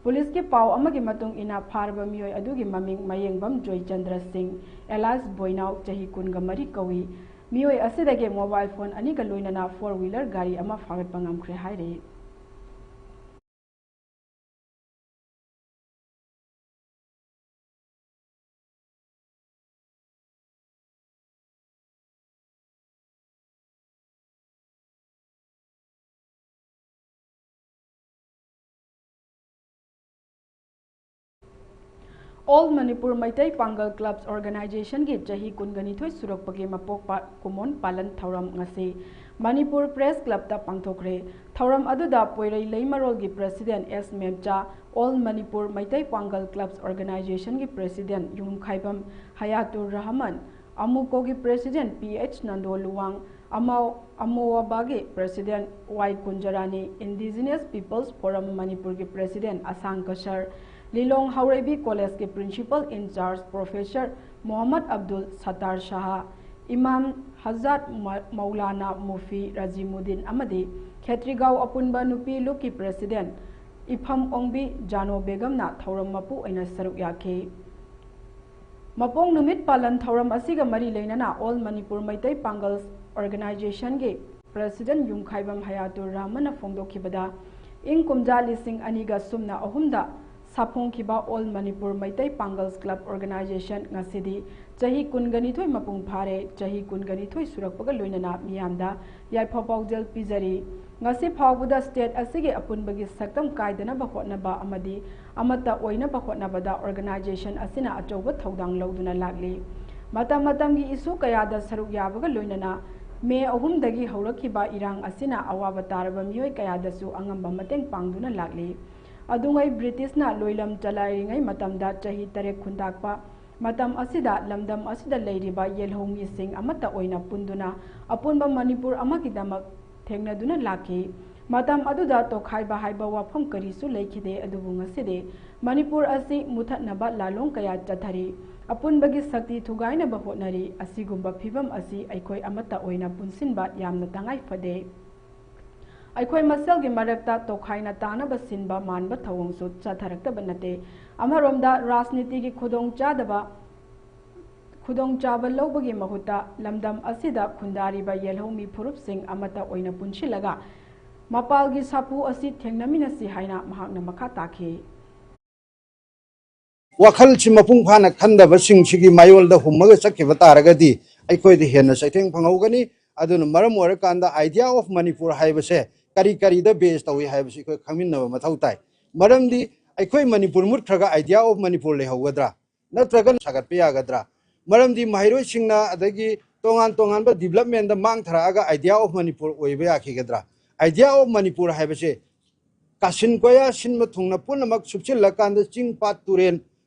ꯄꯨꯂꯤꯁꯀꯤ ꯄꯥꯎ ꯑꯃꯒꯤ ꯃꯇꯨꯡ ꯏꯟꯅ, ꯐꯥꯔꯕ ꯃꯤꯑꯣꯏ ꯑꯗꯨꯒꯤ ꯃꯃꯤꯡ ꯃꯌꯦꯡꯕꯝ ꯖꯣꯏꯆꯟꯗ꯭ꯔ ꯁꯤꯡ alias ꯕꯣꯏꯅꯥꯎ, ꯆꯍꯤ ꯀꯨꯟꯒ ꯃꯔꯤ ꯀꯧꯏ꯫ ꯃꯤꯑꯣꯏ ꯑꯁꯤꯗꯒꯤ mobile phone ꯑꯅꯤꯒ ꯂꯣꯏꯅꯅ four wheeler ꯒꯥꯔꯤ ꯑꯃ ꯐꯥꯒꯠꯄ ꯉꯝꯈ꯭ꯔꯦ ꯍꯥꯏꯔꯤ꯫ All Manipur Meitei Pangal Clubs Organizationꯒꯤ ꯆꯍꯤ ꯀꯨꯟꯒ ꯅꯤꯊꯣꯏ ꯁꯨꯔꯛꯄꯒꯤ ꯃꯄꯣꯛ ꯄꯥ-, ꯀꯨꯝꯑꯣꯟ ꯄꯥꯂꯟ ꯊꯧꯔꯝ ꯉꯁꯤ ꯃꯅꯤꯄꯨꯔ Press Clubꯇ ꯄꯥꯡꯊꯣꯛꯈ꯭ꯔꯦ꯫ ꯊꯧꯔꯝ ꯑꯗꯨꯗ ꯄꯣꯏꯔꯩ ꯂꯩꯃꯔꯣꯜꯒꯤ President S ꯃꯦꯝꯆꯥ, All Manipur Meitei Pangal Clubs Organizationꯒꯤ President ꯌꯨꯝꯈꯥꯏꯕꯝ ꯍꯌꯥꯇꯨꯔ Rahman, ꯑꯃꯨꯀꯣꯒꯤ President P H Nando Luwang, ꯑꯃꯥꯎ-, ꯑꯃꯣꯋꯥꯕꯥꯒꯤ President Y ꯀꯨꯟꯖꯔꯥꯅꯤ, Indigenous Peoples Forum ꯃꯅꯤꯄꯨꯔꯒꯤ President ꯑꯁꯥꯡ ꯀꯁꯔ, ꯂꯤꯂꯣꯡ ꯍꯥꯎꯔꯩꯕꯤ Collegeꯀꯤ Principal in Charge Professor Mohammad Abdul ꯁꯠꯇꯥꯔ Shah, ꯏꯃꯥꯝ Hazrat ꯃ-, ꯃꯧꯂꯥꯅꯥ ꯃꯨꯐꯤ ꯔꯥꯖꯤꯃꯨꯗꯤꯟ ꯑꯃꯗꯤ ꯈꯦꯇ꯭ꯔꯤꯒꯥꯎ ꯑꯄꯨꯟꯕ ꯅꯨꯄꯤ ꯂꯨꯞꯀꯤ President ꯏꯐꯝ ꯑꯣꯡꯕꯤ ꯖꯥꯅꯣ ꯕꯦꯒꯝꯅ ꯊꯧꯔꯝ ꯃꯄꯨ ꯑꯣꯏꯅ ꯁꯔꯨꯛ ꯌꯥꯈꯤ꯫ ꯃꯄꯣꯛ ꯅꯨꯃꯤꯠ ꯄꯥꯂꯟ ꯊꯧꯔꯝ ꯑꯁꯤꯒ ꯃꯔꯤ ꯂꯩꯅꯅ All Manipur Meitei Pangal Organizationꯒꯤ President ꯌꯨꯝꯈꯥꯏꯕꯝ ꯍꯌꯥꯇꯨꯔ ꯔꯍꯃꯟꯅ ꯐꯣꯡꯗꯣꯛꯈꯤꯕꯗ, ꯏꯪ ꯀꯨꯝꯖꯥ ꯂꯤꯁꯤꯡ ꯑꯅꯤꯒ ꯁꯨꯞꯅ ꯑꯍꯨꯝꯗ ꯁꯥꯐꯣꯡꯈꯤꯕ All Manipur Meitei Pangal Club Organization ꯉꯁꯤꯗꯤ ꯆꯍꯤ ꯀꯨꯟꯒ ꯅꯤꯊꯣꯏ ꯃꯄꯨꯡ ꯐꯥꯔꯦ꯫ ꯆꯍꯤ ꯀꯨꯟꯒ ꯅꯤꯊꯣꯏ ꯁꯨꯔꯛꯄꯒ ꯂꯣꯏꯅꯅ ꯃꯤꯌꯥꯝꯗ ꯌꯥꯏꯐ ꯄꯥꯎꯖꯦꯜ ꯄꯤꯖꯔꯤ꯫ ꯉꯁꯤ ꯐꯥꯎꯕꯗ state ꯑꯁꯤꯒꯤ ꯑꯄꯨꯟꯕꯒꯤ ꯁꯛꯇꯝ ꯀꯥꯏꯗꯅꯕ ꯍꯣꯠꯅꯕ ꯑꯃꯗꯤ ꯑꯃꯠꯇ ꯑꯣꯏꯅꯕ ꯍꯣꯠꯅꯕꯗ organization ꯑꯁꯤꯅ ꯑꯆꯧꯕ ꯊꯧꯗꯥꯡ ꯂꯧꯗꯨꯅ ꯂꯥꯛꯂꯤ꯫ ꯃꯇꯝ ꯃꯇꯝꯒꯤ issue ꯀꯌꯥꯗ ꯁꯔꯨꯛ ꯌꯥꯕꯒ ꯂꯣꯏꯅꯅ ꯃꯦ ꯑꯍꯨꯝꯗꯒꯤ ꯍꯧꯔꯛꯈꯤꯕ ꯏꯔꯥꯡ ꯑꯁꯤꯅ ꯑꯋꯥꯕ ꯇꯥꯔꯕ ꯃꯤꯑꯣꯏ ꯀꯌꯥꯗꯁꯨ ꯑꯉꯝꯕ ꯃꯇꯦꯡ ꯄꯥꯡꯗꯨꯅ ꯂꯥꯛꯂꯤ꯫ ꯑꯗꯨꯉꯩ ꯕ꯭ꯔꯤꯇꯤꯁꯅ ꯂꯣꯏꯂꯝ ꯆꯂꯥꯏꯔꯤꯉꯩ ꯃꯇꯝꯗ ꯆꯍꯤ ꯇꯔꯦꯠ ꯈꯨꯟꯇꯥꯛꯄ ꯃꯇꯝ ꯑꯁꯤꯗ ꯂꯝꯗꯝ ꯑꯁꯤꯗ ꯂꯩꯔꯤꯕ ꯌꯦꯜꯍꯧ ꯃꯤꯁꯤꯡ ꯑꯃꯠꯇ ꯑꯣꯏꯅ ꯄꯨꯟꯗꯨꯅ ꯑꯄꯨꯟꯕ ꯃꯅꯤꯄꯨꯔ ꯑꯃꯒꯤꯗꯃꯛ ꯊꯦꯡꯅꯗꯨꯅ ꯂꯥꯛꯈꯤ꯫ ꯃꯇꯝ ꯑꯗꯨꯗ ꯇꯣꯈꯥꯏꯕ ꯍꯥꯏꯕ ꯋꯥꯐꯝ ꯀꯔꯤꯁꯨ ꯂꯩꯈꯤꯗꯦ, ꯑꯗꯨꯕꯨ ꯉꯁꯤꯗꯤ ꯃꯅꯤꯄꯨꯔ ꯑꯁꯤ ꯃꯨꯊꯠꯅꯕ ꯂꯥꯂꯣꯡ ꯀꯌꯥ ꯆꯠꯊꯔꯤ꯫ ꯑꯄꯨꯟꯕꯒꯤ ꯁꯛꯇꯤ ꯊꯨꯒꯥꯏꯅꯕ ꯍꯣꯠꯅꯔꯤ꯫ ꯑꯁꯤꯒꯨꯝꯕ ꯐꯤꯕꯝ ꯑꯁꯤ ꯑꯩꯈꯣꯏ ꯑꯃꯠꯇ ꯑꯣꯏꯅ ꯄꯨꯟꯁꯤꯟꯕ ꯌꯥꯝꯅ ꯇꯉꯥꯏ ꯐꯗꯦ꯫ ꯑꯩꯈꯣꯏ ꯃꯁꯦꯜꯒꯤ ꯃꯔꯛꯇ ꯇꯣꯈꯥꯏꯅ ꯇꯥꯅꯕ ꯁꯤꯟꯕ ꯃꯥꯟꯕ ꯊꯧꯑꯣꯡꯁꯨ ꯆꯠꯊꯔꯛꯇꯕ ꯅꯠꯇꯦ꯫ ꯑꯃꯔꯣꯝꯗ ꯔꯥꯖꯅꯤꯇꯤꯒꯤ ꯈꯨꯗꯣꯡꯆꯥꯗꯕ, ꯈꯨꯗꯣꯡꯆꯥꯕ ꯂꯧꯕꯒꯤ ꯃꯍꯨꯠꯇ ꯂꯝꯗꯝ ꯑꯁꯤꯗ ꯈꯨꯟꯗꯥꯔꯤꯕ ꯌꯦꯜꯍꯧꯃꯤ ꯐꯨꯔꯨꯞꯁꯤꯡ ꯑꯃꯠꯇ ꯑꯣꯏꯅ ꯄꯨꯟꯁꯤꯜꯂꯒ ꯃꯄꯥꯜꯒꯤ ꯁꯥꯐꯨ ꯑꯁꯤ ꯊꯦꯡꯅꯃꯤꯟꯅꯁꯤ ꯍꯥꯏꯅ ꯃꯍꯥꯛꯅ ꯃꯈꯥ ꯇꯥꯈꯤ꯫ ꯋꯥꯈꯜꯁꯤ ꯃꯄꯨꯡ ꯐꯥꯅ ꯈꯟꯗꯕꯁꯤꯡꯁꯤꯒꯤ ꯃꯥꯌꯣꯜꯗ ꯍꯨꯝꯃꯒ ꯆꯠꯈꯤꯕ ꯇꯥꯔꯒꯗꯤ ꯑꯩꯈꯣꯏꯗ ꯍꯦꯟꯅ ꯆꯩꯊꯦꯡ ꯐꯪꯍꯧꯒꯅꯤ꯫ ꯑꯗꯨꯅ ꯃꯔꯝ ꯑꯣꯏꯔꯀꯥꯟꯗ idea of ꯃꯅꯤꯄꯨꯔ ꯍꯥꯏꯕꯁꯦ ꯀꯔꯤ ꯀꯔꯤꯗ base ꯇꯧꯏ ꯍꯥꯏꯕꯁꯤ ꯑꯩꯈꯣꯏ ꯈꯪꯃꯤꯟꯅꯕ ꯃꯊꯧ ꯇꯥꯏ꯫ ꯃꯔꯝꯗꯤ ꯑꯩꯈꯣꯏ ꯃꯅꯤꯄꯨꯔ ꯃꯨꯠꯈ꯭ꯔꯒ idea of ꯃꯅꯤꯄꯨꯔ ꯂꯩꯍꯧꯒꯗ꯭ꯔꯥ? ꯅꯠꯇ꯭ꯔꯒ ꯁꯥꯒꯠꯄ ꯌꯥꯒꯗ꯭ꯔꯥ? ꯃꯔꯝꯗꯤ ꯃꯍꯩꯔꯣꯏꯁꯤꯡꯅ ꯑꯗꯒꯤ ꯇꯣꯉꯥꯟ ꯇꯣꯉꯥꯟꯕ developmentꯗ ꯃꯥꯡꯊꯔꯛꯑꯒ idea of ꯃꯅꯤꯄꯨꯔ ꯑꯣꯏꯕ ꯌꯥꯈꯤꯒꯗ꯭ꯔꯥ? Idea of ꯃꯅꯤꯄꯨꯔ ꯍꯥꯏꯕꯁꯦ ꯀꯥꯆꯤꯟ ꯀꯣꯌꯥ ꯁꯤꯟꯕ ꯊꯨꯡꯅ ꯄꯨꯝꯅꯃꯛ ꯁꯨꯞꯆꯤꯜꯂꯀꯥꯟꯗ ꯆꯤꯡ ꯄꯥꯠ ꯇꯨꯔꯦꯟ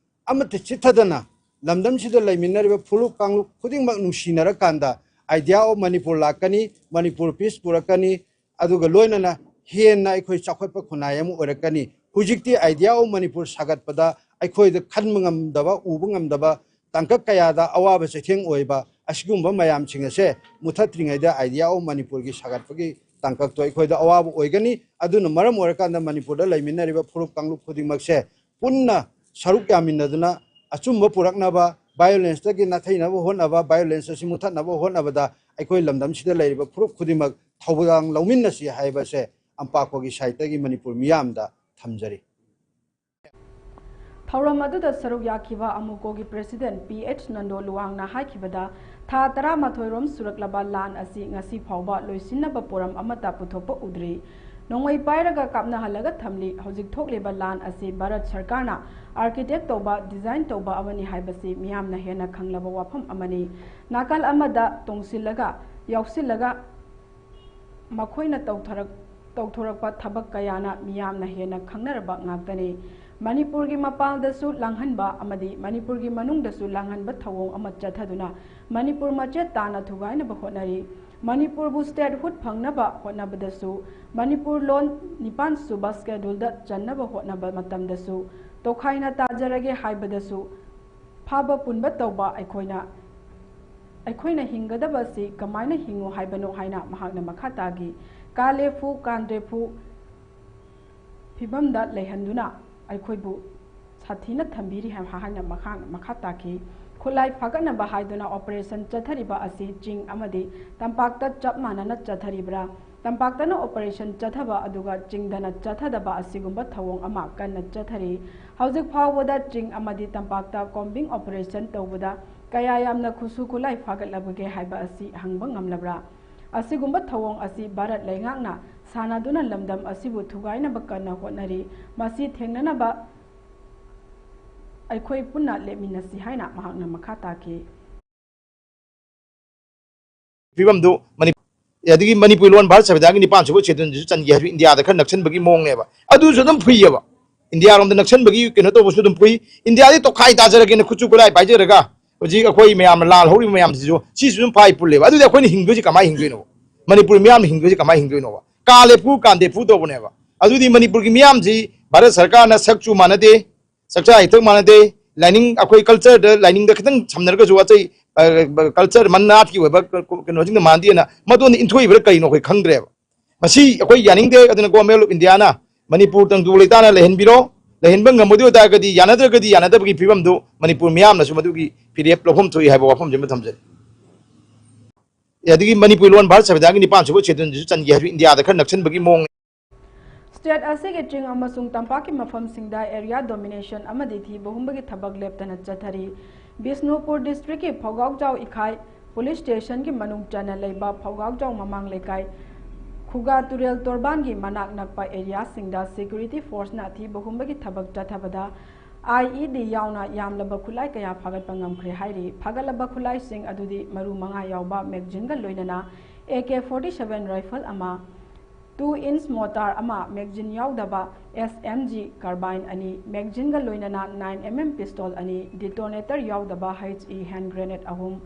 ꯑꯃꯠꯇ ꯆꯤꯠꯊꯗꯅ ꯂꯝꯗꯝꯁꯤꯗ ꯂꯩꯃꯤꯟꯅꯔꯤꯕ ꯐꯨꯂꯨꯞ ꯀꯥꯡꯂꯨꯞ ꯈꯨꯗꯤꯡꯃꯛ ꯅꯨꯡꯁꯤꯅꯔꯀꯥꯟꯗ idea of ꯃꯅꯤꯄꯨꯔ ꯂꯥꯛꯀꯅꯤ, ꯃꯅꯤꯄꯨꯔ peace ꯄꯨꯔꯛꯀꯅꯤ, ꯑꯗꯨꯒ ꯂꯣꯏꯅꯅ ꯍꯦꯟꯅ ꯑꯩꯈꯣꯏ ꯆꯥꯎꯈꯠꯄ ꯈꯨꯟꯅꯥꯏ ꯑꯃ ꯑꯣꯏꯔꯛꯀꯅꯤ꯫ ꯍꯧꯖꯤꯛꯇꯤ idea of ꯃꯅꯤꯄꯨꯔ ꯁꯥꯒꯠꯄꯗ ꯑꯩꯈꯣꯏꯗ ꯈꯟꯕ ꯉꯝꯗꯕ, ꯎꯕ ꯉꯝꯗꯕ ꯇꯥꯡꯀꯛ ꯀꯌꯥꯗ ꯑꯋꯥꯕ ꯆꯩꯊꯦꯡ ꯑꯣꯏꯕ ꯑꯁꯤꯒꯨꯝꯕ ꯃꯌꯥꯝꯁꯤꯡ ꯑꯁꯦ ꯃꯨꯊꯠꯇ꯭ꯔꯤꯉꯩꯗ idea of ꯃꯅꯤꯄꯨꯔꯒꯤ ꯁꯥꯒꯠꯄꯒꯤ ꯇꯥꯡꯀꯛꯇꯣ ꯑꯩꯈꯣꯏꯗ ꯑꯋꯥꯕ ꯑꯣꯏꯒꯅꯤ꯫ ꯑꯗꯨꯅ ꯃꯔꯝ ꯑꯣꯏꯔꯀꯥꯟꯗ ꯃꯅꯤꯄꯨꯔꯗ ꯂꯩꯃꯤꯟꯅꯔꯤꯕ ꯐꯨꯔꯨꯞ ꯀꯥꯡꯂꯨꯞ ꯈꯨꯗꯤꯡꯃꯛꯁꯦ ꯄꯨꯟꯅ ꯁꯔꯨꯛ ꯌꯥꯃꯤꯟꯅꯗꯨꯅ ꯑꯆꯨꯝꯕ ꯄꯨꯔꯛꯅꯕ, violenceꯇꯒꯤ ꯅꯥꯊꯩꯅꯕ ꯍꯣꯠꯅꯕ, violence ꯑꯁꯤ ꯃꯨꯊꯠꯅꯕ ꯍꯣꯠꯅꯕꯗ ꯑꯩꯈꯣꯏ ꯂꯝꯗꯝꯁꯤꯗ ꯂꯩꯔꯤꯕ ꯐꯨꯔꯨꯞ ꯈꯨꯗꯤꯡꯃꯛ ꯊꯧꯗꯥꯡ ꯂꯧꯃꯤꯟꯅꯁꯤ ꯍꯥꯏꯕꯁꯦ ꯑꯝꯄꯥꯛꯄꯒꯤ sideꯇꯒꯤ ꯃꯅꯤꯄꯨꯔ ꯃꯤꯌꯥꯝꯗ ꯊꯝꯖꯔꯤ꯫ ꯊꯧꯔꯝ ꯑꯗꯨꯗ ꯁꯔꯨꯛ ꯌꯥꯈꯤꯕ ꯑꯃꯨꯀꯣꯒꯤ president P H ꯅꯟꯗꯣ ꯂꯨꯋꯥꯡꯅ ꯍꯥꯏꯈꯤꯕꯗ, ꯊꯥ ꯇꯔꯥꯃꯥꯊꯣꯏ ꯔꯣꯝ ꯁꯨꯔꯛꯂꯕ ꯂꯥꯟ ꯑꯁꯤ ꯉꯁꯤ ꯐꯥꯎꯕ ꯂꯣꯏꯁꯤꯟꯅꯕ ꯄꯣꯔꯝ ꯑꯃꯠꯇ ꯄꯨꯊꯣꯛꯄ ꯎꯗ꯭ꯔꯤ꯫ ꯅꯣꯡꯃꯩ ꯄꯥꯏꯔꯒ ꯀꯥꯞꯅꯍꯜꯂꯒ ꯊꯝꯂꯤ꯫ ꯍꯧꯖꯤꯛ ꯊꯣꯛꯂꯤꯕ ꯂꯥꯟ ꯑꯁꯤ ꯚꯥꯔꯠ ꯁꯔꯀꯥꯔꯅ architect ꯇꯧꯕ, design ꯇꯧꯕ ꯑꯃꯅꯤ ꯍꯥꯏꯕꯁꯤ ꯃꯤꯌꯥꯝꯅ ꯍꯦꯟꯅ ꯈꯪꯂꯕ ꯋꯥꯐꯝ ꯑꯃꯅꯤ꯫ ꯅꯥꯀꯜ ꯑꯃꯗ ꯇꯣꯡꯁꯤꯜꯂꯒ, ꯌꯥꯎꯁꯤꯜꯂꯒ ꯃꯈꯣꯏꯅ ꯇꯧꯊꯔꯛ-, ꯇꯧꯊꯣꯔꯛꯄ ꯊꯕꯛ ꯀꯌꯥꯅ ꯃꯤꯌꯥꯝꯅ ꯍꯦꯟꯅ ꯈꯪꯅꯔꯕ ꯉꯥꯛꯇꯅꯤ꯫ ꯃꯅꯤꯄꯨꯔꯒꯤ ꯃꯄꯥꯟꯗꯁꯨ ꯂꯥꯡꯍꯟꯕ ꯑꯃꯗꯤ ꯃꯅꯤꯄꯨꯔꯒꯤ ꯃꯅꯨꯡꯗꯁꯨ ꯂꯥꯡꯍꯟꯕ ꯊꯧꯑꯣꯡ ꯑꯃ ꯆꯠꯊꯗꯨꯅ ꯃꯅꯤꯄꯨꯔ ꯃꯆꯦꯠ ꯇꯥꯅ ꯊꯨꯒꯥꯏꯅꯕ ꯍꯣꯠꯅꯔꯤ꯫ ꯃꯅꯤꯄꯨꯔꯕꯨ statehood ꯐꯪꯅꯕ ꯍꯣꯠꯅꯕꯗꯁꯨ, ꯃꯅꯤꯄꯨꯔ ꯂꯣꯟ ꯅꯤꯄꯥꯟ ꯁꯨꯕ scheduleꯗ ꯆꯟꯅꯕ ꯍꯣꯠꯅꯕ ꯃꯇꯝꯗꯁꯨ, ꯇꯣꯈꯥꯏꯅ ꯇꯥꯖꯔꯒꯦ ꯍꯥꯏꯕꯗꯁꯨ, ꯐꯥꯕ ꯄꯨꯟꯕ ꯇꯧꯕ ꯑꯩꯈꯣꯏꯅ, ꯑꯩꯈꯣꯏꯅ ꯍꯤꯡꯒꯗꯕ ꯑꯁꯤ ꯀꯃꯥꯏꯅ ꯍꯤꯡꯉꯨ ꯍꯥꯏꯕꯅꯣ ꯍꯥꯏꯅ ꯃꯍꯥꯛꯅ ꯃꯈꯥ ꯇꯥꯈꯤ꯫ ꯀꯥꯂꯦꯐꯨ ꯀꯥꯟꯗ꯭ꯔꯦꯐꯨ ꯐꯤꯕꯝꯗ ꯂꯩꯍꯟꯗꯨꯅ ꯑꯩꯈꯣꯏꯕꯨ ꯁꯥꯊꯤꯅ ꯊꯝꯕꯤꯔꯤ ꯍꯥꯏ-, ꯍꯥꯏꯅ ꯃꯈꯥ, ꯃꯈꯥ ꯇꯥꯈꯤ꯫ ꯈꯨꯠꯂꯥꯏ ꯐꯥꯒꯠꯅꯕ ꯍꯥꯏꯗꯨꯅ operation ꯆꯠꯊꯔꯤꯕ ꯑꯁꯤ ꯆꯤꯡ ꯑꯃꯗꯤ ꯇꯝꯄꯥꯛꯇ ꯆꯞ ꯃꯥꯟꯅꯅ ꯆꯠꯊꯔꯤꯕ꯭ꯔꯥ? ꯇꯝꯄꯥꯛꯇꯅ operation ꯆꯠꯊꯕ ꯑꯗꯨꯒ ꯆꯤꯡꯗꯅ ꯆꯠꯊꯗꯕ ꯑꯁꯤꯒꯨꯝꯕ ꯊꯧꯑꯣꯡ ꯑꯃ ꯀꯟꯅ ꯆꯠꯊꯔꯤ꯫ ꯍꯧꯖꯤꯛ ꯐꯥꯎꯕꯗ ꯆꯤꯡ ꯑꯃꯗꯤ ꯇꯝꯄꯥꯛꯇ combing operation ꯇꯧꯕꯗ ꯀꯌꯥ ꯌꯥꯝꯅ ꯈꯨꯠꯁꯨ ꯈꯨꯠꯂꯥꯏ ꯐꯥꯒꯠꯂꯕꯒꯦ ꯍꯥꯏꯕ ꯑꯁꯤ ꯍꯪꯕ ꯉꯝꯂꯕ꯭ꯔꯥ? ꯑꯁꯤꯒꯨꯝꯕ ꯊꯧꯑꯣꯡ ꯑꯁꯤ ꯚꯥꯔꯠ ꯂꯩꯉꯥꯛꯅ ꯁꯥꯟꯅꯗꯨꯅ ꯂꯝꯗꯝ ꯑꯁꯤꯕꯨ ꯊꯨꯒꯥꯏꯅꯕ ꯀꯟꯅ ꯍꯣꯠꯅꯔꯤ꯫ ꯃꯁꯤ ꯊꯦꯡꯅꯅꯕ ꯑꯩꯈꯣꯏ ꯄꯨꯟꯅ ꯂꯦꯞꯃꯤꯟꯅꯁꯤ ꯍꯥꯏꯅ ꯃꯍꯥꯛꯅ ꯃꯈꯥ ꯇꯥꯈꯤ꯫ ꯐꯤꯕꯝꯗꯨ ꯃꯅꯤ-, ꯑꯗꯒꯤ ꯃꯅꯤꯄꯨꯔꯤ ꯂꯣꯟ ꯚꯥꯔꯠ ꯁꯪꯕꯤꯙꯥꯟꯒꯤ ꯅꯤꯄꯥꯟ ꯁꯨꯕ scheduleꯗꯁꯨ ꯆꯟꯒꯦ ꯍꯥꯏꯕꯁꯨ ꯏꯟꯗꯤꯌꯥꯗ ꯈꯔ ꯅꯛꯁꯟꯕꯒꯤ ꯃꯑꯣꯡꯅꯦꯕ꯫ ꯑꯗꯨꯁꯨ ꯑꯗꯨꯝ ꯐꯨꯏꯌꯦꯕ꯫ ꯏꯟꯗꯤꯌꯥꯔꯣꯝꯗ ꯅꯛꯁꯟꯕꯒꯤ ꯀꯩꯅꯣ ꯇꯧꯕꯁꯨ ꯑꯗꯨꯝ ꯐꯨꯏ꯫ ꯏꯟꯗꯤꯌꯥꯗꯤ ꯇꯣꯈꯥꯏ ꯇꯥꯖꯔꯒꯦꯅ ꯈꯨꯠꯁꯨ ꯈꯨꯠꯂꯥꯏ ꯄꯥꯏꯖꯔꯒ ꯍꯧꯖꯤꯛ ꯑꯩꯈꯣꯏ ꯃꯌꯥꯝꯅ ꯂꯥꯜ ꯍꯧꯔꯤꯕ ꯃꯌꯥꯝꯁꯤꯁꯨ ꯁꯤꯁꯨ ꯑꯗꯨꯝ ꯐꯥꯏ ꯄꯨꯜꯂꯦꯕ꯫ ꯑꯗꯨꯗꯤ ꯑꯩꯈꯣꯏꯅ ꯍꯤꯡꯗꯣꯏꯁꯤ ꯀꯃꯥꯏꯅ ꯍꯤꯡꯗꯣꯏꯅꯣ? ꯃꯅꯤꯄꯨꯔ ꯃꯤꯌꯥꯝꯅ ꯍꯤꯡꯗꯣꯏꯁꯤ ꯀꯃꯥꯏꯅ ꯍꯤꯡꯗꯣꯏꯅꯣꯕ? ꯀꯥ ꯂꯦꯐꯨ ꯀꯥꯟꯗꯦꯐꯨ ꯇꯧꯕꯅꯦꯕ꯫ ꯑꯗꯨꯗꯤ ꯃꯅꯤꯄꯨꯔꯒꯤ ꯃꯤꯌꯥꯝꯁꯤ ꯚꯥꯔꯠ ꯁꯔꯀꯥꯔꯅ ꯁꯛ ꯆꯨ ꯃꯥꯟꯅꯗꯦ, ꯆꯥꯛꯆꯥ ꯌꯨꯊꯛ ꯃꯥꯟꯅꯗꯦ, ꯂꯥꯏꯅꯤꯡ, ꯑꯩꯈꯣꯏ cultureꯗ, ꯂꯥꯏꯅꯤꯡꯗ ꯈꯤꯇꯪ ꯁꯝꯅꯔꯒꯁꯨ ꯑꯇꯩ, ꯑ, culture ꯃꯟ ꯅꯥꯠꯀꯤ ꯑꯣꯏꯕ ꯀꯩꯅꯣꯁꯤꯡꯗ ꯃꯥꯟꯅꯗꯦꯅ ꯃꯗꯨꯅ ꯏꯟꯊꯣꯛꯏꯕ꯭ꯔꯥ ꯀꯔꯤꯅꯣ ꯑꯩꯈꯣꯏ ꯈꯪꯗ꯭ꯔꯦꯕ꯫ ꯃꯁꯤ ꯑꯩꯈꯣꯏ ꯌꯥꯅꯤꯡꯗꯦ꯫ ꯑꯗꯨꯅ Government of Indiaꯅ ꯃꯅꯤꯄꯨꯔ ꯇꯪꯗꯨ ꯂꯩꯇꯥꯅ ꯂꯩꯍꯟꯕꯤꯔꯣ꯫ ꯂꯩꯍꯟꯕ ꯉꯝꯃꯣꯏꯗꯣꯏ ꯑꯣꯏꯇꯥꯔꯒꯗꯤ, ꯌꯥꯅꯗ꯭ꯔꯒꯗꯤ ꯌꯥꯅꯗꯕꯒꯤ ꯐꯤꯕꯝꯗꯨ ꯃꯅꯤꯄꯨꯔ ꯃꯤꯌꯥꯝꯅꯁꯨ ꯃꯗꯨꯒꯤ ꯐꯤꯔꯦꯞ ꯂꯧꯐꯝ ꯊꯣꯛꯏ ꯍꯥꯏꯕ ꯋꯥꯐꯝꯁꯤꯃ ꯊꯝꯖꯔꯤ꯫ ꯑꯗꯒꯤ ꯃꯅꯤꯄꯨꯔꯤ ꯂꯣꯟ ꯚꯥꯔꯠ ꯁꯪꯕꯤꯙꯥꯟꯒꯤ ꯅꯤꯄꯥꯟ ꯁꯨꯕ scheduleꯗꯁꯨ ꯆꯟꯒꯦ ꯍꯥꯏꯕꯁꯨ ꯏꯟꯗꯤꯌꯥꯗ ꯈꯔ ꯅꯛꯁꯟꯕꯒꯤ ꯃꯑꯣꯡꯅꯤ꯫ State ꯑꯁꯤꯒꯤ ꯆꯤꯡ ꯑꯃꯁꯨꯡ ꯇꯝꯄꯥꯛꯀꯤ ꯃꯐꯝꯁꯤꯡꯗ area domination ꯑꯃꯗꯤ ꯊꯤꯕ ꯍꯨꯝꯕꯒꯤ ꯊꯕꯛ ꯂꯦꯞꯇꯅ ꯆꯠꯊꯔꯤ꯫ ꯕꯤꯁꯅꯨꯄꯨꯔ districtꯀꯤ ꯐꯧꯒꯥꯎꯖꯥꯎ ꯏꯈꯥꯏ police stationꯒꯤ ꯃꯅꯨꯡ ꯆꯟꯅ ꯂꯩꯕ ꯐꯧꯒꯥꯎꯖꯥꯎ ꯃꯃꯥꯡ ꯂꯩꯀꯥꯏ ꯈꯨꯒꯥ ꯇꯨꯔꯦꯜ ꯇꯣꯔꯕꯥꯟꯒꯤ ꯃꯅꯥꯛ ꯅꯛꯄ ꯑꯦꯔꯤꯌꯥꯁꯤꯡꯗ ꯁꯦꯀ꯭ꯌꯨꯔꯤꯇꯤ ꯐꯣꯔꯁꯅ ꯊꯤꯕ ꯍꯨꯝꯕꯒꯤ ꯊꯕꯛ ꯆꯠꯊꯕꯗ ꯑꯥꯏ ꯏ ꯗꯤ ꯌꯥꯎꯅ ꯌꯥꯝꯂꯕ ꯈꯨꯠꯂꯥꯏ ꯀꯌꯥ ꯐꯥꯒꯠꯄ ꯉꯝꯈ꯭ꯔꯦ ꯍꯥꯏꯔꯤ꯫ ꯐꯥꯒꯠꯂꯕ ꯈꯨꯠꯂꯥꯏꯁꯤꯡ ꯑꯗꯨꯗꯤ ꯃꯔꯨ ꯃꯉꯥ ꯌꯥꯎꯕ ꯃꯦꯒꯖꯤꯟꯒ ꯂꯣꯏꯅꯅ ꯑꯦ ꯀꯦ ꯐꯣꯔꯇꯤ ꯁꯚꯦꯟ ꯔꯥꯏꯐꯜ ꯑꯃ, ꯇꯨ ꯏꯟꯁ ꯃꯣꯇꯥꯔ ꯑꯃ, ꯃꯦꯒꯖꯤꯟ ꯌꯥꯎꯗꯕ ꯑꯦꯁ ꯑꯦꯝ ꯖꯤ ꯀꯥꯔꯕꯥꯏꯟ ꯑꯅꯤ, ꯃꯦꯒꯖꯤꯟꯒ ꯂꯣꯏꯅꯅ ꯅꯥꯏꯟ ꯑꯦꯝ ꯑꯦꯝ ꯄꯤꯁꯇꯣꯜ ꯑꯅꯤ, ꯗꯤꯇꯣꯅꯦꯇꯔ ꯌꯥꯎꯗꯕ ꯍꯩꯆ ꯏ ꯍꯦꯟ ꯒ꯭ꯔꯦꯅꯦꯗ ꯑꯍꯨꯝ,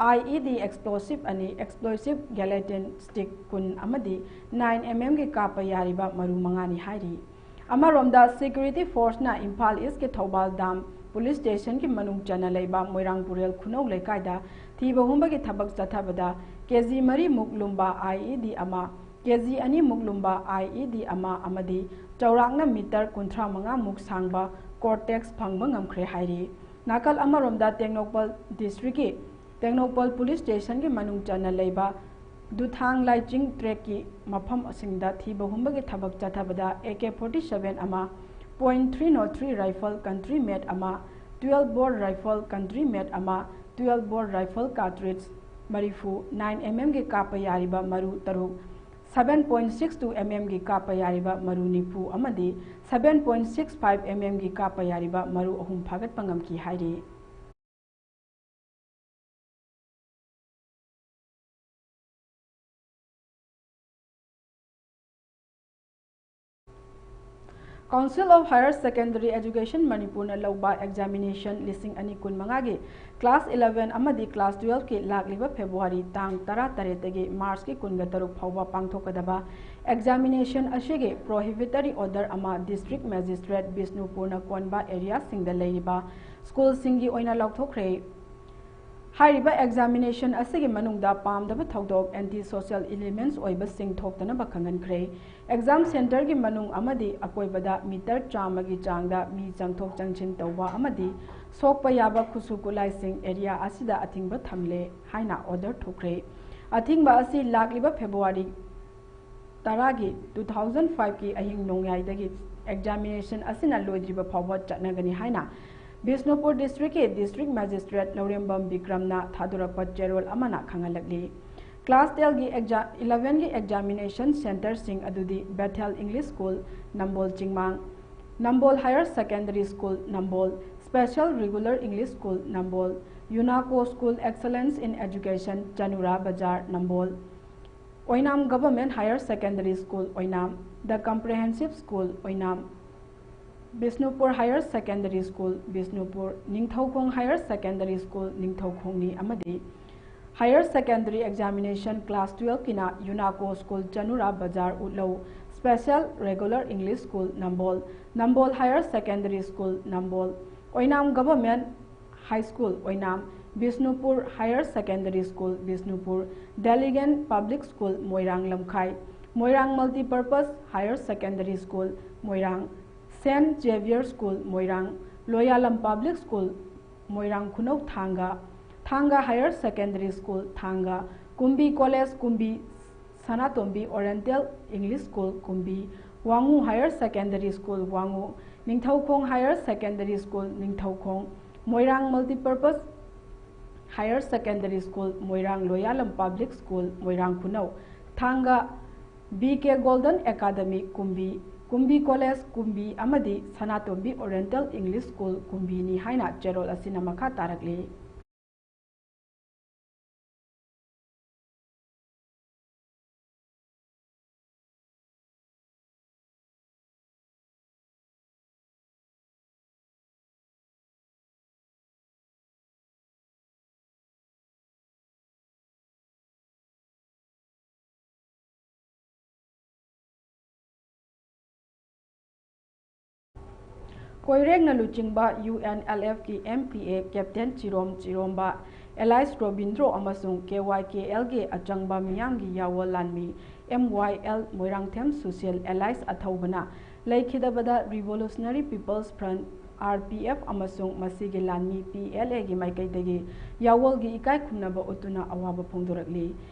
ꯑꯥꯏ ꯏ ꯗꯤ ꯑꯦꯛꯁꯄ꯭ꯂꯣꯁꯤꯞ ꯑꯅꯤ, ꯑꯦꯛꯁꯄ꯭ꯂꯣꯁꯤꯞ ꯒꯦꯂꯦꯇꯤꯟ ꯁ꯭ꯇꯤꯛ ꯀꯨꯟ ꯑꯃꯗꯤ ꯅꯥꯏꯟ ꯑꯦꯝ ꯑꯦꯝꯒꯤ ꯀꯥꯞꯄ ꯌꯥꯔꯤꯕ ꯃꯔꯨ ꯃꯉꯥꯅꯤ ꯍꯥꯏꯔꯤ꯫ ꯑꯃꯔꯣꯝꯗ, ꯁꯦꯀ꯭ꯌꯨꯔꯤꯇꯤ ꯐꯣꯔꯁꯅ ꯏꯝꯐꯥꯜ ꯏꯁꯀꯤ ꯊꯧꯕꯥꯜ ꯗꯥꯝ ꯄꯨꯂꯤꯁ ꯁ꯭ꯇꯦꯁꯟꯒꯤ ꯃꯅꯨꯡ ꯆꯟꯅ ꯂꯩꯕ ꯃꯣꯏꯔꯥꯡ ꯄꯨꯔꯦꯜ ꯈꯨꯅꯧ ꯂꯩꯀꯥꯏꯗ ꯊꯤꯕ ꯍꯨꯝꯕꯒꯤ ꯊꯕꯛ ꯆꯠꯊꯕꯗ ꯀꯦ ꯖꯤ ꯃꯔꯤꯃꯨꯛ ꯂꯨꯝꯕ ꯑꯥꯏ ꯏ ꯗꯤ ꯑꯃ, ꯀꯦ ꯖꯤ ꯑꯅꯤꯃꯨꯛ ꯂꯨꯝꯕ ꯑꯥꯏ ꯏ ꯗꯤ ꯑꯃ ꯑꯃꯗꯤ ꯆꯥꯎꯔꯥꯛꯅ ꯃꯤꯇꯔ ꯀꯨꯟꯊ꯭ꯔꯥ ꯃꯉꯥꯃꯨꯛ ꯁꯥꯡꯕ ꯀꯣꯔꯇꯦꯛꯁ ꯐꯪꯕ ꯉꯝꯈ꯭ꯔꯦ ꯍꯥꯏꯔꯤ꯫ ꯅꯥꯀꯜ ꯑꯃꯔꯣꯝꯗ, ꯇꯦꯡꯅꯧꯄꯜ ꯗꯤꯁꯇ꯭ꯔꯤꯛꯀꯤ ꯇꯦꯡꯅꯧꯄꯜ ꯄꯨꯂꯤꯁ ꯁ꯭ꯇꯦꯁꯟꯒꯤ ꯃꯅꯨꯡ ꯆꯟꯅ ꯂꯩꯕ ꯗꯨꯊꯥꯡ ꯂꯥꯏꯆꯤꯡ ꯇ꯭ꯔꯦꯛꯀꯤ ꯃꯐꯝꯁꯤꯡꯗ ꯊꯤꯕ ꯍꯨꯝꯕꯒꯤ ꯊꯕꯛ ꯆꯠꯊꯕꯗ ꯑꯦ ꯀꯦ ꯐꯣꯔꯇꯤ ꯁꯚꯦꯟ ꯑꯃ, point three not three rifle country made ꯑꯃ, ꯇ꯭ꯋꯦꯜꯐ ꯕꯣꯔ ꯔꯥꯏꯐꯜ ꯀꯟꯇ꯭ꯔꯤ ꯃꯦꯗ ꯑꯃ, ꯇ꯭ꯋꯦꯜꯐ ꯕꯣꯔ ꯔꯥꯏꯐꯜ ꯀꯥꯔꯇ꯭ꯔꯤꯖ ꯃꯔꯤꯐꯨ, ꯅꯥꯏꯟ ꯑꯦꯝ ꯑꯦꯝꯒꯤ ꯀꯥꯞꯄ ꯌꯥꯔꯤꯕ ꯃꯔꯨ ꯇꯔꯨꯛ, seven point six two M ꯑꯦꯝꯒꯤ ꯀꯥꯞꯄ ꯌꯥꯔꯤꯕ ꯃꯔꯨ ꯅꯤꯐꯨ ꯑꯃꯗꯤ seven point six five M ꯑꯦꯝꯒꯤ ꯀꯥꯞꯄ ꯌꯥꯔꯤꯕ ꯃꯔꯨ ꯑꯍꯨꯝ ꯐꯥꯒꯠꯄ ꯉꯝꯈꯤ ꯍꯥꯏꯔꯤ꯫ Council of Higher Secondary Education ꯃꯅꯤꯄꯨꯔꯅ ꯂꯧꯕ ꯑꯦꯛꯖꯥꯃꯤꯅꯦꯁꯟ ꯂꯤꯁꯤꯡ ꯑꯅꯤ ꯀꯨꯟꯃꯉꯥꯒꯤ ꯀ꯭ꯂꯥꯁ ꯏꯂꯦꯚꯦꯟ ꯑꯃꯗꯤ ꯀ꯭ꯂꯥꯁ ꯇꯨꯋꯦꯜꯐꯀꯤ ꯂꯥꯛꯂꯤꯕ ꯐꯦꯕ꯭ꯔꯨꯋꯥꯔꯤ ꯇꯥꯡ ꯇꯔꯥꯇꯔꯦꯠꯇꯒꯤ ꯃꯥꯔꯆꯀꯤ ꯀꯨꯟꯒ ꯇꯔꯨꯛ ꯐꯥꯎꯕ ꯄꯥꯡꯊꯣꯛꯀꯗꯕ ꯑꯦꯛꯖꯥꯃꯤꯅꯦꯁꯟ ꯑꯁꯤꯒꯤ ꯄ꯭ꯔꯣꯍꯤꯕꯤꯇꯔꯤ ꯑꯣꯔꯗꯔ ꯑꯃ ꯗꯤꯁꯇ꯭ꯔꯤꯛ ꯃꯦꯖꯤꯁꯇ꯭ꯔꯦꯠ ꯕꯤꯁꯅꯨꯄꯨꯔꯅ ꯀꯣꯟꯕ ꯑꯦꯔꯤꯌꯥꯁꯤꯡꯗ ꯂꯩꯔꯤꯕ ꯁ꯭ꯀꯨꯜꯁꯤꯡꯒꯤ ꯑꯣꯏꯅ ꯂꯥꯎꯊꯣꯛꯈ꯭ꯔꯦ꯫ ꯍꯥꯏꯔꯤꯕ ꯑꯦꯛꯖꯥꯃꯤꯅꯦꯁꯟ ꯑꯁꯤꯒꯤ ꯃꯅꯨꯡꯗ ꯄꯥꯝꯗꯕ ꯊꯧꯗꯣꯛ, ꯑꯦꯟꯇꯤ ꯁꯣꯁꯤꯌꯦꯜ ꯏꯂꯤꯃꯦꯟꯠꯁ ꯑꯣꯏꯕꯁꯤꯡ ꯊꯣꯛꯇꯅꯕ ꯈꯪꯍꯟꯈ꯭ꯔꯦ꯫ ꯑꯦꯛꯖꯥꯝ ꯁꯦꯟꯇꯔꯒꯤ ꯃꯅꯨꯡ ꯑꯃꯗꯤ ꯑꯀꯣꯏꯕꯗ ꯃꯤꯇꯔ ꯆꯥꯝꯃꯒꯤ ꯆꯥꯡꯗ ꯃꯤ ꯆꯪꯊꯣꯛ ꯆꯪꯁꯤꯟ ꯇꯧꯕ ꯑꯃꯗꯤ ꯁꯣꯛꯄ ꯌꯥꯕ ꯈꯨꯠꯁꯨ ꯈꯨꯠꯂꯥꯏꯁꯤꯡ ꯑꯦꯔꯤꯌꯥ ꯑꯁꯤꯗ ꯑꯊꯤꯡꯕ ꯊꯝꯂꯦ ꯍꯥꯏꯅ ꯑꯣꯔꯗꯔ ꯊꯣꯛꯈ꯭ꯔꯦ꯫ ꯑꯊꯤꯡꯕ ꯑꯁꯤ ꯂꯥꯛꯂꯤꯕ ꯐꯦꯕ꯭ꯔꯨꯋꯥꯔꯤ ꯇꯔꯥꯒꯤ ꯇꯨ ꯊꯥꯎꯖꯟ ꯐꯥꯏꯚꯀꯤ ꯑꯍꯤꯡ ꯅꯣꯡꯌꯥꯏꯗꯒꯤ ꯑꯦꯛꯖꯥꯃꯤꯅꯦꯁꯟ ꯑꯁꯤꯅ ꯂꯣꯏꯗ꯭ꯔꯤꯕ ꯐꯥꯎꯕ ꯆꯠꯅꯒꯅꯤ ꯍꯥꯏꯅ ꯕꯤꯁꯅꯨꯄꯨꯔ ꯗꯤꯁꯇ꯭ꯔꯤꯛꯀꯤ ꯗꯤꯁꯇ꯭ꯔꯤꯛ ꯃꯦꯖꯤꯁꯇ꯭ꯔꯦꯠ ꯂꯧꯔꯦꯝꯕꯝ ꯕꯤꯀ꯭ꯔꯝꯅ ꯊꯥꯗꯣꯔꯛꯄ ꯆꯦꯔꯣꯜ ꯑꯃꯅ ꯈꯪꯍꯜꯂꯛꯂꯤ꯫ Class twelve ꯒꯤ ꯑꯦꯛꯖꯥ eleven ꯒꯤ examination centreꯁꯤꯡ ꯑꯗꯨꯗꯤ Bethel English School, Nambol ꯆꯤꯡꯃꯥꯡ, Nambol Higher Secondary School, Nambol, Special Regular English School, Nambol, UNACO School Excellence in Education, Chanura Bazar, Nambol, Oinam Government Higher Secondary School, Oinam, The Comprehensive School, Oinam, Bishnupur Higher Secondary School, Bishnupur, Ningthoukhong Higher Secondary School, ꯅꯤꯡꯊꯧꯈꯣꯡꯅꯤ ꯑꯃꯗꯤ Higher Secondary Examination Class twelve ꯀꯤꯅ UNACO School, Chanura Bazar, ꯎꯠꯂꯧ, Special Regular English School, Nambol, Nambol Higher Secondary School, Nambol, Oinam Government High School, Oinam, Bishnupur Higher Secondary School, Bishnupur, Deligan Public School, Moirang Lamkhai, Moirang Multipurpose Higher Secondary School, Moirang, Saint Xavier School, Moirang, Loyalam Public School, Moirang Khunou, Thanga, Thanga Higher Secondary School, Thanga, Kumbi College, Kumbi, Sanatombi Oriental English School, Kumbi, Wangu Higher Secondary School, Wangu, Ningthoukhong Higher Secondary School, Ningthoukhong, Moirang Multipurpose Higher Secondary School, Moirang, Loyalam Public School, Moirang Khunou, Thanga, B K Golden Academy, Kumbi, Kumbi College, Kumbi ꯑꯃꯗꯤ Sanatombi Oriental English School, ꯀꯨꯝꯕꯤꯅꯤ ꯍꯥꯏꯅ ꯆꯦꯔꯣꯜ ꯑꯁꯤꯅ ꯃꯈꯥ ꯇꯥꯔꯛꯂꯤ꯫ ꯀꯣꯏꯔꯦꯡꯅ ꯂꯨꯆꯤꯡꯕ UNLFꯀꯤ MPA Captain Chirom Chiromba, alias Robindro ꯑꯃꯁꯨꯡ KYKLꯒꯤ ꯑꯆꯪꯕ ꯃꯤꯌꯥꯝꯒꯤ ꯌꯥꯑꯣꯜ ꯂꯥꯟꯃꯤ MYL ꯃꯣꯏꯔꯥꯡꯊꯦꯝ ꯁꯨꯁꯤꯜ ꯑꯦꯂꯥꯏꯁ ꯑꯊꯧꯕꯅ ꯂꯩꯈꯤꯗꯕꯗ Revolutionary People's Front R P F ꯑꯃꯁꯨꯡ ꯃꯁꯤꯒꯤ ꯂꯥꯟꯃꯤ ꯄꯤ ꯑꯦꯜ ꯑꯦꯒꯤ ꯃꯥꯏꯀꯩꯗꯒꯤ ꯌꯥꯋꯣꯜꯒꯤ ꯏꯀꯥꯏ ꯈꯨꯝꯅꯕ ꯎꯠꯇꯨꯅ ꯑꯋꯥꯕ ꯐꯣꯡꯗꯣꯔꯛꯂꯤ꯫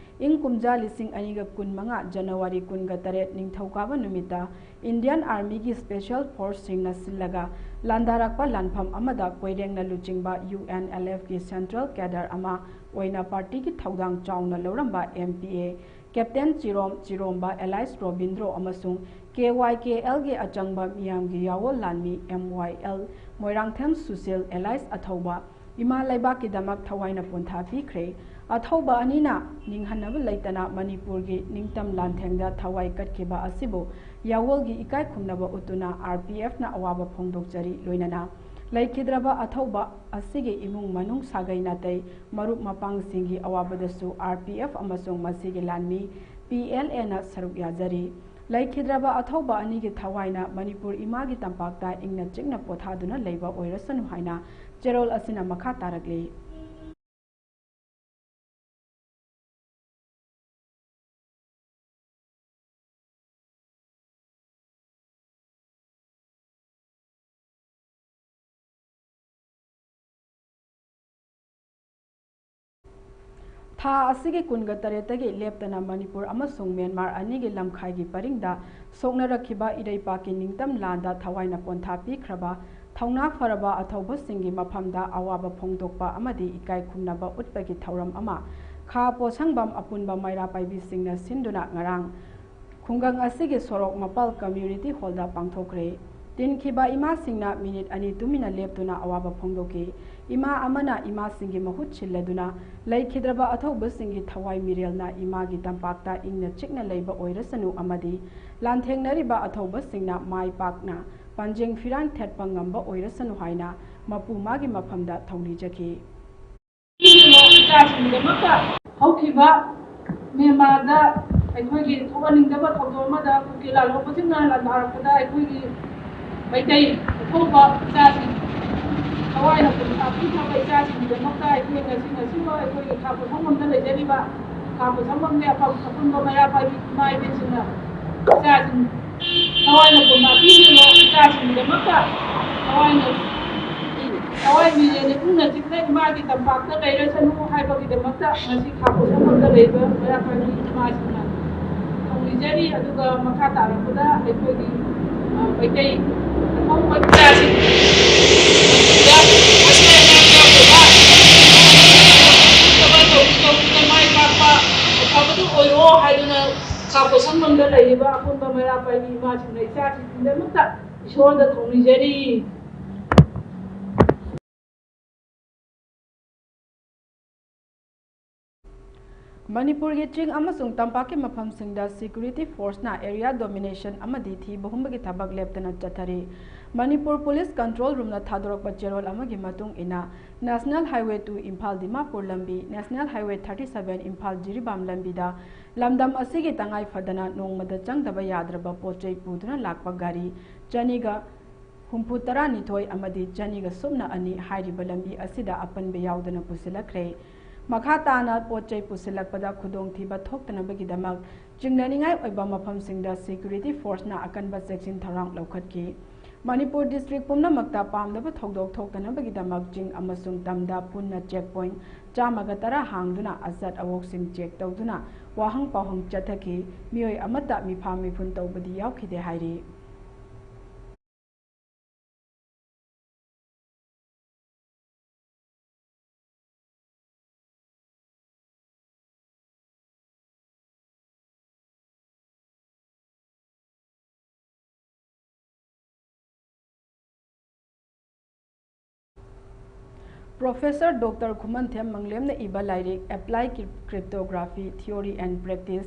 ꯏꯪ ꯀꯨꯝꯖꯥ ꯂꯤꯁꯤꯡ ꯑꯅꯤꯒ ꯀꯨꯟꯃꯉꯥ ꯖꯅꯋꯥꯔꯤ ꯀꯨꯟꯒ ꯇꯔꯦꯠ ꯅꯤꯡꯊꯧꯀꯥꯕ ꯅꯨꯃꯤꯠꯇ ꯏꯟꯗꯤꯌꯟ ꯑꯥꯔꯃꯤꯒꯤ ꯁ꯭ꯄꯦꯁꯤꯌꯦꯜ ꯐꯣꯔꯁꯁꯤꯡꯅ ꯁꯤꯜꯂꯒ ꯂꯥꯟꯗꯥꯔꯛꯄ ꯂꯥꯟꯐꯝ ꯑꯃꯗ ꯀꯣꯏꯔꯦꯡꯅ ꯂꯨꯆꯤꯡꯕ ꯌꯨ ꯑꯦꯟ ꯑꯦꯜ ꯑꯦꯐꯀꯤ ꯁꯦꯟꯇ꯭ꯔꯦꯜ ꯀꯦꯗꯔ ꯑꯃ ꯑꯣꯏꯅ ꯄꯥꯔꯇꯤꯒꯤ ꯊꯧꯗꯥꯡ ꯆꯥꯎꯅ ꯂꯧꯔꯝꯕ M P A captain Chirom Chiromba alias Robindro ꯑꯃꯁꯨꯡ ꯀꯦ ꯋꯥꯏ ꯀꯦ ꯑꯦꯜꯒꯤ ꯑꯆꯪꯕ ꯃꯤꯌꯥꯝꯒꯤ ꯌꯥꯋꯣꯜ ꯂꯥꯟꯃꯤ M Y L Moirangthem Sushil alias ꯑꯊꯧꯕ ꯏꯃꯥ ꯂꯩꯕꯥꯛꯀꯤꯗꯃꯛ ꯊꯋꯥꯏꯅ ꯄꯣꯟꯊꯥ ꯄꯤꯈ꯭ꯔꯦ꯫ ꯑꯊꯧꯕ ꯑꯅꯤꯅ ꯅꯤꯡꯍꯟꯅꯕ ꯂꯩꯇꯅ ꯃꯅꯤꯄꯨꯔꯒꯤ ꯅꯤꯡꯇꯝ ꯂꯥꯟꯊꯦꯡꯗ ꯊꯋꯥꯏ ꯀꯠꯈꯤꯕ ꯑꯁꯤꯕꯨ ꯌꯥꯋꯣꯜꯒꯤ ꯏꯀꯥꯏ ꯈꯨꯝꯅꯕ ꯎꯠꯇꯨꯅ ꯑꯥꯔ ꯄꯤ ꯑꯦꯐꯅ ꯑꯋꯥꯕ ꯐꯣꯡꯗꯣꯛꯆꯔꯤ꯫ ꯂꯣꯏꯅꯅ ꯂꯩꯈꯤꯗ꯭ꯔꯕ ꯑꯊꯧꯕ ꯑꯁꯤꯒꯤ ꯏꯃꯨꯡ ꯃꯅꯨꯡ, ꯁꯥꯒꯩ ꯅꯥꯇꯩ, ꯃꯔꯨꯞ ꯃꯄꯥꯡꯁꯤꯡꯒꯤ ꯑꯋꯥꯕꯗꯁꯨ ꯑꯥꯔ ꯄꯤ ꯑꯦꯐ ꯑꯃꯁꯨꯡ ꯃꯁꯤꯒꯤ ꯂꯥꯟꯃꯤ ꯄꯤ ꯑꯦꯜ ꯑꯦꯅ ꯁꯔꯨꯛ ꯌꯥꯖꯔꯤ꯫ ꯂꯩꯈꯤꯗ꯭ꯔꯕ ꯑꯊꯧꯕ ꯑꯅꯤꯒꯤ ꯊꯋꯥꯏꯅ ꯃꯅꯤꯄꯨꯔ ꯏꯃꯥꯒꯤ ꯇꯝꯄꯥꯛꯇ ꯏꯪꯅ ꯆꯤꯛꯅ ꯄꯣꯊꯥꯗꯨꯅ ꯂꯩꯕ ꯑꯣꯏꯔꯁꯅꯨ ꯍꯥꯏꯅ ꯆꯦꯔꯣꯜ ꯑꯁꯤꯅ ꯃꯈꯥ ꯇꯥꯔꯛꯂꯤ꯫ ꯊꯥ ꯑꯁꯤꯒꯤ ꯀꯨꯟꯒ ꯇꯔꯦꯠꯇꯒꯤ ꯂꯦꯞꯇꯅ ꯃꯅꯤꯄꯨꯔ ꯑꯃꯁꯨꯡ ꯃ꯭ꯌꯥꯟꯃꯥꯔ ꯑꯅꯤꯒꯤ ꯂꯝꯈꯥꯏꯒꯤ ꯄꯔꯤꯡꯗ ꯁꯣꯛꯅꯔꯛꯈꯤꯕ ꯏꯔꯩꯄꯥꯛꯀꯤ ꯅꯤꯡꯇꯝ ꯂꯥꯟꯗ ꯊꯋꯥꯏꯅ ꯄꯣꯟꯊꯥ ꯄꯤꯈ꯭ꯔꯕ, ꯊꯧꯅꯥ ꯐꯔꯕ ꯑꯊꯧꯕꯁꯤꯡꯒꯤ ꯃꯐꯝꯗ ꯑꯋꯥꯕ ꯐꯣꯡꯗꯣꯛꯄ ꯑꯃꯗꯤ ꯏꯀꯥꯏ ꯈꯨꯝꯅꯕ ꯎꯠꯄꯒꯤ ꯊꯧꯔꯝ ꯑꯃ ꯈꯥ ꯄꯣꯠꯁꯪꯕꯝ ꯑꯄꯨꯟꯕ ꯃꯩꯔꯥ ꯄꯥꯏꯕꯤꯁꯤꯡꯅ ꯁꯤꯟꯗꯨꯅ ꯉꯔꯥꯡ ꯈꯨꯡꯒꯪ ꯑꯁꯤꯒꯤ ꯁꯣꯔꯣꯛ ꯃꯄꯥꯜ ꯀꯝꯃ꯭ꯌꯨꯅꯤꯇꯤ ꯍꯣꯜꯗ ꯄꯥꯡꯊꯣꯛꯈ꯭ꯔꯦ꯫ ꯇꯤꯟꯈꯤꯕ ꯏꯃꯥꯁꯤꯡꯅ ꯃꯤꯅꯤꯠ ꯑꯅꯤ ꯇꯨꯃꯤꯟꯅ ꯂꯦꯞꯇꯨꯅ ꯑꯋꯥꯕ ꯐꯣꯡꯗꯣꯛꯈꯤ꯫ ꯏꯃꯥ ꯑꯃꯅ ꯏꯃꯥꯁꯤꯡꯒꯤ ꯃꯍꯨꯠ ꯁꯤꯜꯂꯗꯨꯅ ꯂꯩꯈꯤꯗ꯭ꯔꯕ ꯑꯊꯧꯕꯁꯤꯡꯒꯤ ꯊꯋꯥꯏ ꯃꯤꯔꯦꯜꯅ ꯏꯃꯥꯒꯤ ꯇꯝꯄꯥꯛꯇ ꯏꯪꯅ ꯆꯤꯛꯅ ꯂꯩꯕ ꯑꯣꯏꯔꯁꯅꯨ ꯑꯃꯗꯤ ꯂꯥꯟꯊꯦꯡꯅꯔꯤꯕ ꯑꯊꯧꯕꯁꯤꯡꯅ ꯃꯥꯏ ꯄꯥꯛꯅ ꯄꯥꯟꯖꯦꯡ ꯐꯤꯔꯥꯟ ꯊꯦꯠꯄ ꯉꯝꯕ ꯑꯣꯏꯔꯁꯅꯨ ꯍꯥꯏꯅ ꯃꯄꯨ ꯃꯥꯒꯤ ꯃꯐꯝꯗ ꯊꯧꯅꯤꯖꯈꯤ꯫ ꯏꯆꯥꯁꯤꯡꯒꯤꯗꯃꯛꯇ ꯍꯧꯈꯤꯕ ꯃ꯭ꯌꯥꯟꯃꯥꯔꯗ ꯑꯩꯈꯣꯏꯒꯤ ꯊꯣꯛꯍꯟꯅꯤꯡꯗꯕ ꯊꯧꯗꯣꯛ ꯑꯃꯗ ꯀꯨꯀꯤ ꯂꯥꯜꯍꯧꯕꯁꯤꯡꯅ ꯂꯥꯟꯗꯥꯔꯛꯄꯗ ꯑꯩꯈꯣꯏꯒꯤ ꯃꯩꯇꯩ ꯑꯊꯧꯕ ꯏꯆꯥꯁꯤꯡ, ꯊꯋꯥꯏꯅ ꯄꯣꯟꯊꯥ ꯄꯤꯈ꯭ꯔꯕ ꯏꯆꯥꯁꯤꯡꯒꯤꯗꯃꯛꯇ ꯑꯩꯈꯣꯏ ꯉꯁꯤ ꯉꯁꯤꯐꯥꯎ ꯑꯩꯈꯣꯏꯒꯤ ꯈꯥ ꯄꯣꯠꯁꯪꯕꯝꯗ ꯂꯩꯖꯔꯤꯕ ꯈꯥ ꯄꯣꯠꯁꯪꯕꯝꯒꯤ ꯑꯄꯨꯟꯕ ꯃꯩꯔꯥ ꯄꯥꯏꯕꯤ ꯏꯃꯥ ꯏꯕꯦꯟꯁꯤꯡꯅ ꯏꯆꯥꯁꯤꯡ ꯊꯋꯥꯏꯅ ꯄꯣꯟꯊꯥ ꯄꯤꯈ꯭ꯔꯕ ꯏꯆꯥꯁꯤꯡꯒꯤꯗꯃꯛꯇ ꯊꯋꯥꯏꯅ ꯊꯋꯥꯏ ꯃꯤꯔꯦꯟꯅ ꯏꯪꯅ ꯆꯤꯛꯅ ꯏꯃꯥꯒꯤ ꯇꯝꯄꯥꯛꯇ ꯂꯩꯔꯁꯅꯨ ꯍꯥꯏꯕꯒꯤꯗꯃꯛꯇ ꯉꯁꯤ ꯈꯥ ꯄꯣꯠꯁꯪꯕꯝꯗ ꯂꯩꯔꯤꯕ ꯃꯩꯔꯥ ꯄꯥꯏꯕꯤ ꯏꯃꯥꯁꯤꯡꯅ ꯊꯧꯅꯤꯖꯔꯤ꯫ ꯑꯗꯨꯒ ꯃꯈꯥ ꯇꯥꯔꯛꯄꯗ ꯑꯩꯈꯣꯏꯒꯤ, ꯑ, ꯃꯩꯇꯩ ꯑꯄꯧꯕ ꯀꯌꯥꯁꯤꯡ ꯇꯧꯗꯨꯅ ꯃꯥꯏ ꯄꯥꯛꯄ ꯑꯐꯕꯗꯨ ꯑꯣꯏꯔꯣ ꯍꯥꯏꯗꯨꯅ ꯈꯥ ꯄꯣꯠꯁꯪꯕꯝꯗ ꯂꯩꯔꯤꯕ ꯑꯄꯨꯟꯕ ꯃꯩꯔꯥ ꯄꯥꯏꯕꯤ ꯏꯃꯥꯁꯤꯡꯅ ꯏꯆꯥꯁꯤꯡꯒꯤꯗꯃꯛꯇ ꯏꯁꯣꯔꯗ ꯊꯧꯅꯤꯖꯔꯤ꯫ ꯃꯅꯤꯄꯨꯔꯒꯤ ꯆꯤꯡ ꯑꯃꯁꯨꯡ ꯇꯝꯄꯥꯛꯀꯤ ꯃꯐꯝꯁꯤꯡꯗ security forceꯅ area domination ꯑꯃꯗꯤ ꯊꯤꯕ ꯍꯨꯝꯕꯒꯤ ꯊꯕꯛ ꯂꯦꯞꯇꯅ ꯆꯠꯊꯔꯤ꯫ ꯃꯅꯤꯄꯨꯔ Police Control Roomꯅ ꯊꯥꯗꯣꯔꯛꯄ ꯆꯦꯔꯣꯜ ꯑꯃꯒꯤ ꯃꯇꯨꯡ ꯏꯟꯅ, National Highway two Imphal Dimapur ꯂꯝꯕꯤ, National Highway thirty seven Imphal Jiribam ꯂꯝꯕꯤꯗ ꯂꯝꯗꯝ ꯑꯁꯤꯒꯤ ꯇꯉꯥꯏ ꯐꯗꯅ ꯅꯣꯡꯃꯗ ꯆꯪꯗꯕ ꯌꯥꯗ꯭ꯔꯕ ꯄꯣꯠ ꯆꯩ ꯄꯨꯗꯨꯅ ꯂꯥꯛꯄ ꯒꯥꯔꯤ ꯆꯅꯤꯒ ꯍꯨꯝꯐꯨ ꯇꯔꯥꯅꯤꯊꯣꯏ ꯑꯃꯗꯤ ꯆꯅꯤꯒ ꯁꯨꯞꯅ ꯑꯅꯤ ꯍꯥꯏꯔꯤꯕ ꯂꯝꯕꯤ ꯑꯁꯤꯗ ꯑꯄꯟꯕ ꯌꯥꯎꯗꯅ ꯄꯨꯁꯤꯜꯂꯛꯈ꯭ꯔꯦ꯫ ꯃꯈꯥ ꯇꯥꯅ ꯄꯣꯠ ꯆꯩ ꯄꯨꯁꯤꯜꯂꯛꯄꯗ ꯈꯨꯗꯣꯡꯊꯤꯕ ꯊꯣꯛꯇꯅꯕꯒꯤꯗꯃꯛ ꯆꯤꯡꯅꯅꯤꯡꯉꯥꯏ ꯑꯣꯏꯕ ꯃꯐꯝꯁꯤꯡꯗ security forceꯅ ꯑꯀꯟꯕ ꯆꯦꯛꯁꯤꯟ ꯊꯧꯔꯥꯡ ꯂꯧꯈꯠꯈꯤ꯫ ꯃꯅꯤꯄꯨꯔ district ꯄꯨꯝꯅꯃꯛꯇ ꯄꯥꯝꯗꯕ ꯊꯧꯗꯣꯛ ꯊꯣꯛꯇꯅꯕꯒꯤꯗꯃꯛ ꯆꯤꯡ ꯑꯃꯁꯨꯡ ꯇꯝꯗ ꯄꯨꯟꯅ check point ꯆꯥꯝꯃꯒ ꯇꯔꯥ ꯍꯥꯡꯗꯨꯅ ꯑꯆꯠ ꯑꯋꯣꯛꯁꯤꯡ check ꯇꯧꯗꯨꯅ ꯋꯥꯍꯪ ꯄꯥꯎꯍꯪ ꯆꯠꯊꯈꯤ꯫ ꯃꯤꯑꯣꯏ ꯑꯃꯠꯇ ꯃꯤꯐꯥ ꯃꯤꯐꯨꯟ ꯇꯧꯕꯗꯤ ꯌꯥꯎꯈꯤꯗꯦ ꯍꯥꯏꯔꯤ꯫ Professor Doctor ꯈꯨꯃꯟꯊꯦꯝ ꯃꯪꯂꯦꯝꯅ ꯏꯕ ꯂꯥꯏꯔꯤꯛ Applied Cryptography Theory and Practice,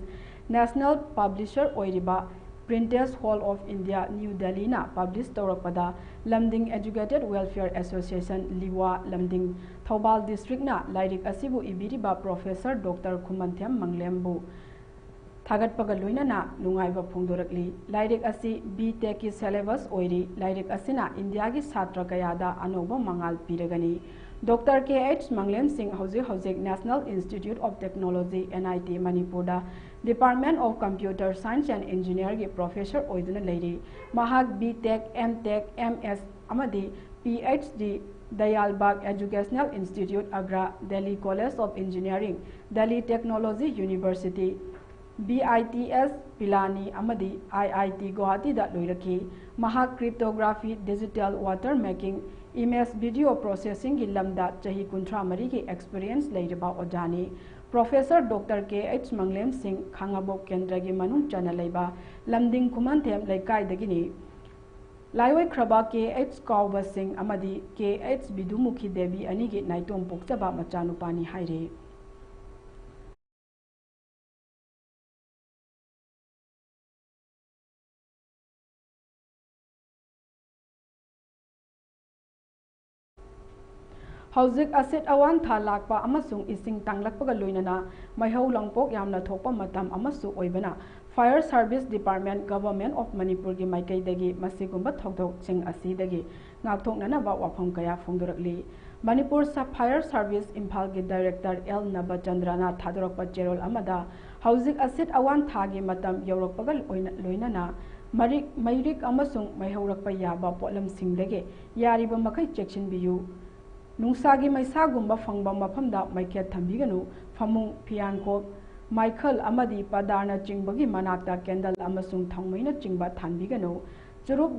National Publisher ꯑꯣꯏꯔꯤꯕ Printers Hall of India, New Delhiꯅ publish ꯇꯧꯔꯛꯄꯗ ꯂꯝꯗꯤꯡ Educated Welfare Association, ꯂꯤꯋꯥ, ꯂꯝꯗꯤꯡ, ꯊꯧꯕꯥꯜ districtꯅ ꯂꯥꯏꯔꯤꯛ ꯑꯁꯤꯕꯨ ꯏꯕꯤꯔꯤꯕ Professor Doctor ꯈꯨꯃꯟꯊꯦꯝ ꯃꯪꯂꯦꯝꯕꯨ ꯊꯥꯒꯠꯄꯒ ꯂꯣꯏꯅꯅ ꯅꯨꯡꯉꯥꯏꯕ ꯐꯣꯡꯗꯣꯔꯛꯂꯤ꯫ ꯂꯥꯏꯔꯤꯛ ꯑꯁꯤ B.Techꯀꯤ syllabus ꯑꯣꯏꯔꯤ꯫ ꯂꯥꯏꯔꯤꯛ ꯑꯁꯤꯅ ꯏꯟꯗꯤꯌꯥꯒꯤ ꯁꯥꯇ꯭ꯔ ꯀꯌꯥꯗ ꯑꯅꯧꯕ ꯃꯉꯥꯜ ꯄꯤꯔꯒꯅꯤ꯫ Doctor K H ꯃꯪꯂꯦꯝꯁꯤꯡ ꯍꯧꯖꯤꯛ ꯍꯧꯖꯤꯛ National Institute of Technology, N I T, ꯃꯅꯤꯄꯨꯔꯗ Department of Computer Science and Engineerꯒꯤ professor ꯑꯣꯏꯗꯨꯅ ꯂꯩꯔꯤ꯫ ꯃꯍꯥꯛ B.Tech, M.Tech, M.S ꯑꯃꯗꯤ P H D Dayal Bagh Educational Institute, Agra, Delhi College of Engineering, Delhi Technology University, B I T S Pilani ꯑꯃꯗꯤ I I T ꯒꯨꯋꯥꯍꯥꯇꯤꯗ ꯂꯣꯏꯔꯛꯈꯤ꯫ ꯃꯍꯥꯛ cryptography, digital water making, image video processingꯒꯤ ꯂꯝꯗ ꯆꯍꯤ ꯀꯨꯟꯊ꯭ꯔꯥ ꯃꯔꯤꯒꯤ experience ꯂꯩꯔꯕ ꯑꯣꯖꯥꯅꯤ꯫ Professor Doctor ꯀꯦ H ꯃꯪꯂꯦꯝ ꯁꯤꯡ ꯈꯥꯉꯕꯣꯛ ꯀꯦꯟꯗ꯭ꯔꯒꯤ ꯃꯅꯨꯡ ꯆꯟꯅ ꯂꯩꯕ ꯂꯝꯗꯤꯡ ꯈꯨꯃꯟꯊꯦꯝ ꯂꯩꯀꯥꯏꯗꯒꯤꯅꯤ꯫ ꯂꯥꯏꯑꯣꯏꯈ꯭ꯔꯕ ꯀꯦ ꯑꯩꯆ ꯀꯥꯎꯕ ꯁꯤꯡ ꯑꯃꯗꯤ ꯀꯦ ꯑꯩꯆ ꯕꯤꯗꯨꯃꯨꯈꯤ ꯗꯦꯕꯤ ꯑꯅꯤꯒꯤ ꯅꯥꯏꯇꯣꯝ ꯄꯣꯛꯆꯕ ꯃꯆꯥꯅꯨꯄꯥꯅꯤ ꯍꯥꯏꯔꯤ꯫ ꯍꯧꯖꯤꯛ ꯑꯁꯤꯠ ꯑꯋꯥꯟ ꯊꯥ ꯂꯥꯛꯄ ꯑꯃꯁꯨꯡ ꯏꯁꯤꯡ ꯇꯥꯡꯂꯛꯄꯒ ꯂꯣꯏꯅꯅ ꯃꯩꯍꯧ ꯂꯥꯡꯄꯣꯛ ꯌꯥꯝꯅ ꯊꯣꯛꯄ ꯃꯇꯝ ꯑꯃꯁꯨ ꯑꯣꯏꯕꯅ, Fire Service Department, Government of ꯃꯅꯤꯄꯨꯔꯒꯤ ꯃꯥꯏꯀꯩꯗꯒꯤ ꯃꯁꯤꯒꯨꯝꯕ ꯊꯧꯗꯣꯛꯁꯤꯡ ꯑꯁꯤꯗꯒꯤ ꯉꯥꯛꯊꯣꯛꯅꯅꯕ ꯋꯥꯐꯝ ꯀꯌꯥ ꯐꯣꯡꯗꯣꯔꯛꯂꯤ꯫ ꯃꯅꯤꯄꯨꯔ ꯁꯕ ꯐꯥꯌꯔ ꯁꯥꯔꯚꯤꯁ ꯏꯝꯐꯥꯜꯒꯤ ꯗꯥꯏꯔꯦꯛꯇꯔ ꯑꯦꯜ ꯅꯕꯆꯟꯗ꯭ꯔꯅ ꯊꯥꯗꯣꯔꯛꯄ ꯆꯦꯔꯣꯜ ꯑꯃꯗ, ꯍꯧꯖꯤꯛ ꯑꯁꯤꯠ ꯑꯋꯥꯟ ꯊꯥꯒꯤ ꯃꯇꯝ ꯌꯧꯔꯛꯄꯒ ꯂꯣꯏꯅ-, ꯂꯣꯏꯅꯅ ꯃꯔꯤꯛ, ꯃꯩꯔꯤꯛ ꯑꯃꯁꯨꯡ ꯃꯩꯍꯧꯔꯛꯄ ꯌꯥꯕ ꯄꯣꯠꯂꯝꯁꯤꯡꯗꯒꯤ ꯌꯥꯔꯤꯕ ꯃꯈꯩ ꯆꯦꯛꯁꯤꯟꯕꯤꯌꯨ꯫ ꯅꯨꯡꯁꯥꯒꯤ ꯃꯩꯁꯥꯒꯨꯝꯕ ꯐꯪꯕ ꯃꯐꯝꯗ ꯃꯩꯈꯦꯠ ꯊꯝꯕꯤꯒꯅꯨ꯫ ꯐꯃꯨꯡ, ꯐꯤꯌꯥꯟꯈꯣꯛ, ꯃꯥꯏꯈꯜ ꯑꯃꯗꯤ ꯄꯥꯗꯥꯔꯅꯆꯤꯡꯕꯒꯤ ꯃꯅꯥꯛꯇ ꯀꯦꯟꯗꯜ ꯑꯃꯁꯨꯡ ꯊꯥꯎꯃꯩꯅꯆꯤꯡꯕ ꯊꯥꯟꯕꯤꯒꯅꯨ꯫ ꯆꯨꯔꯨꯞ,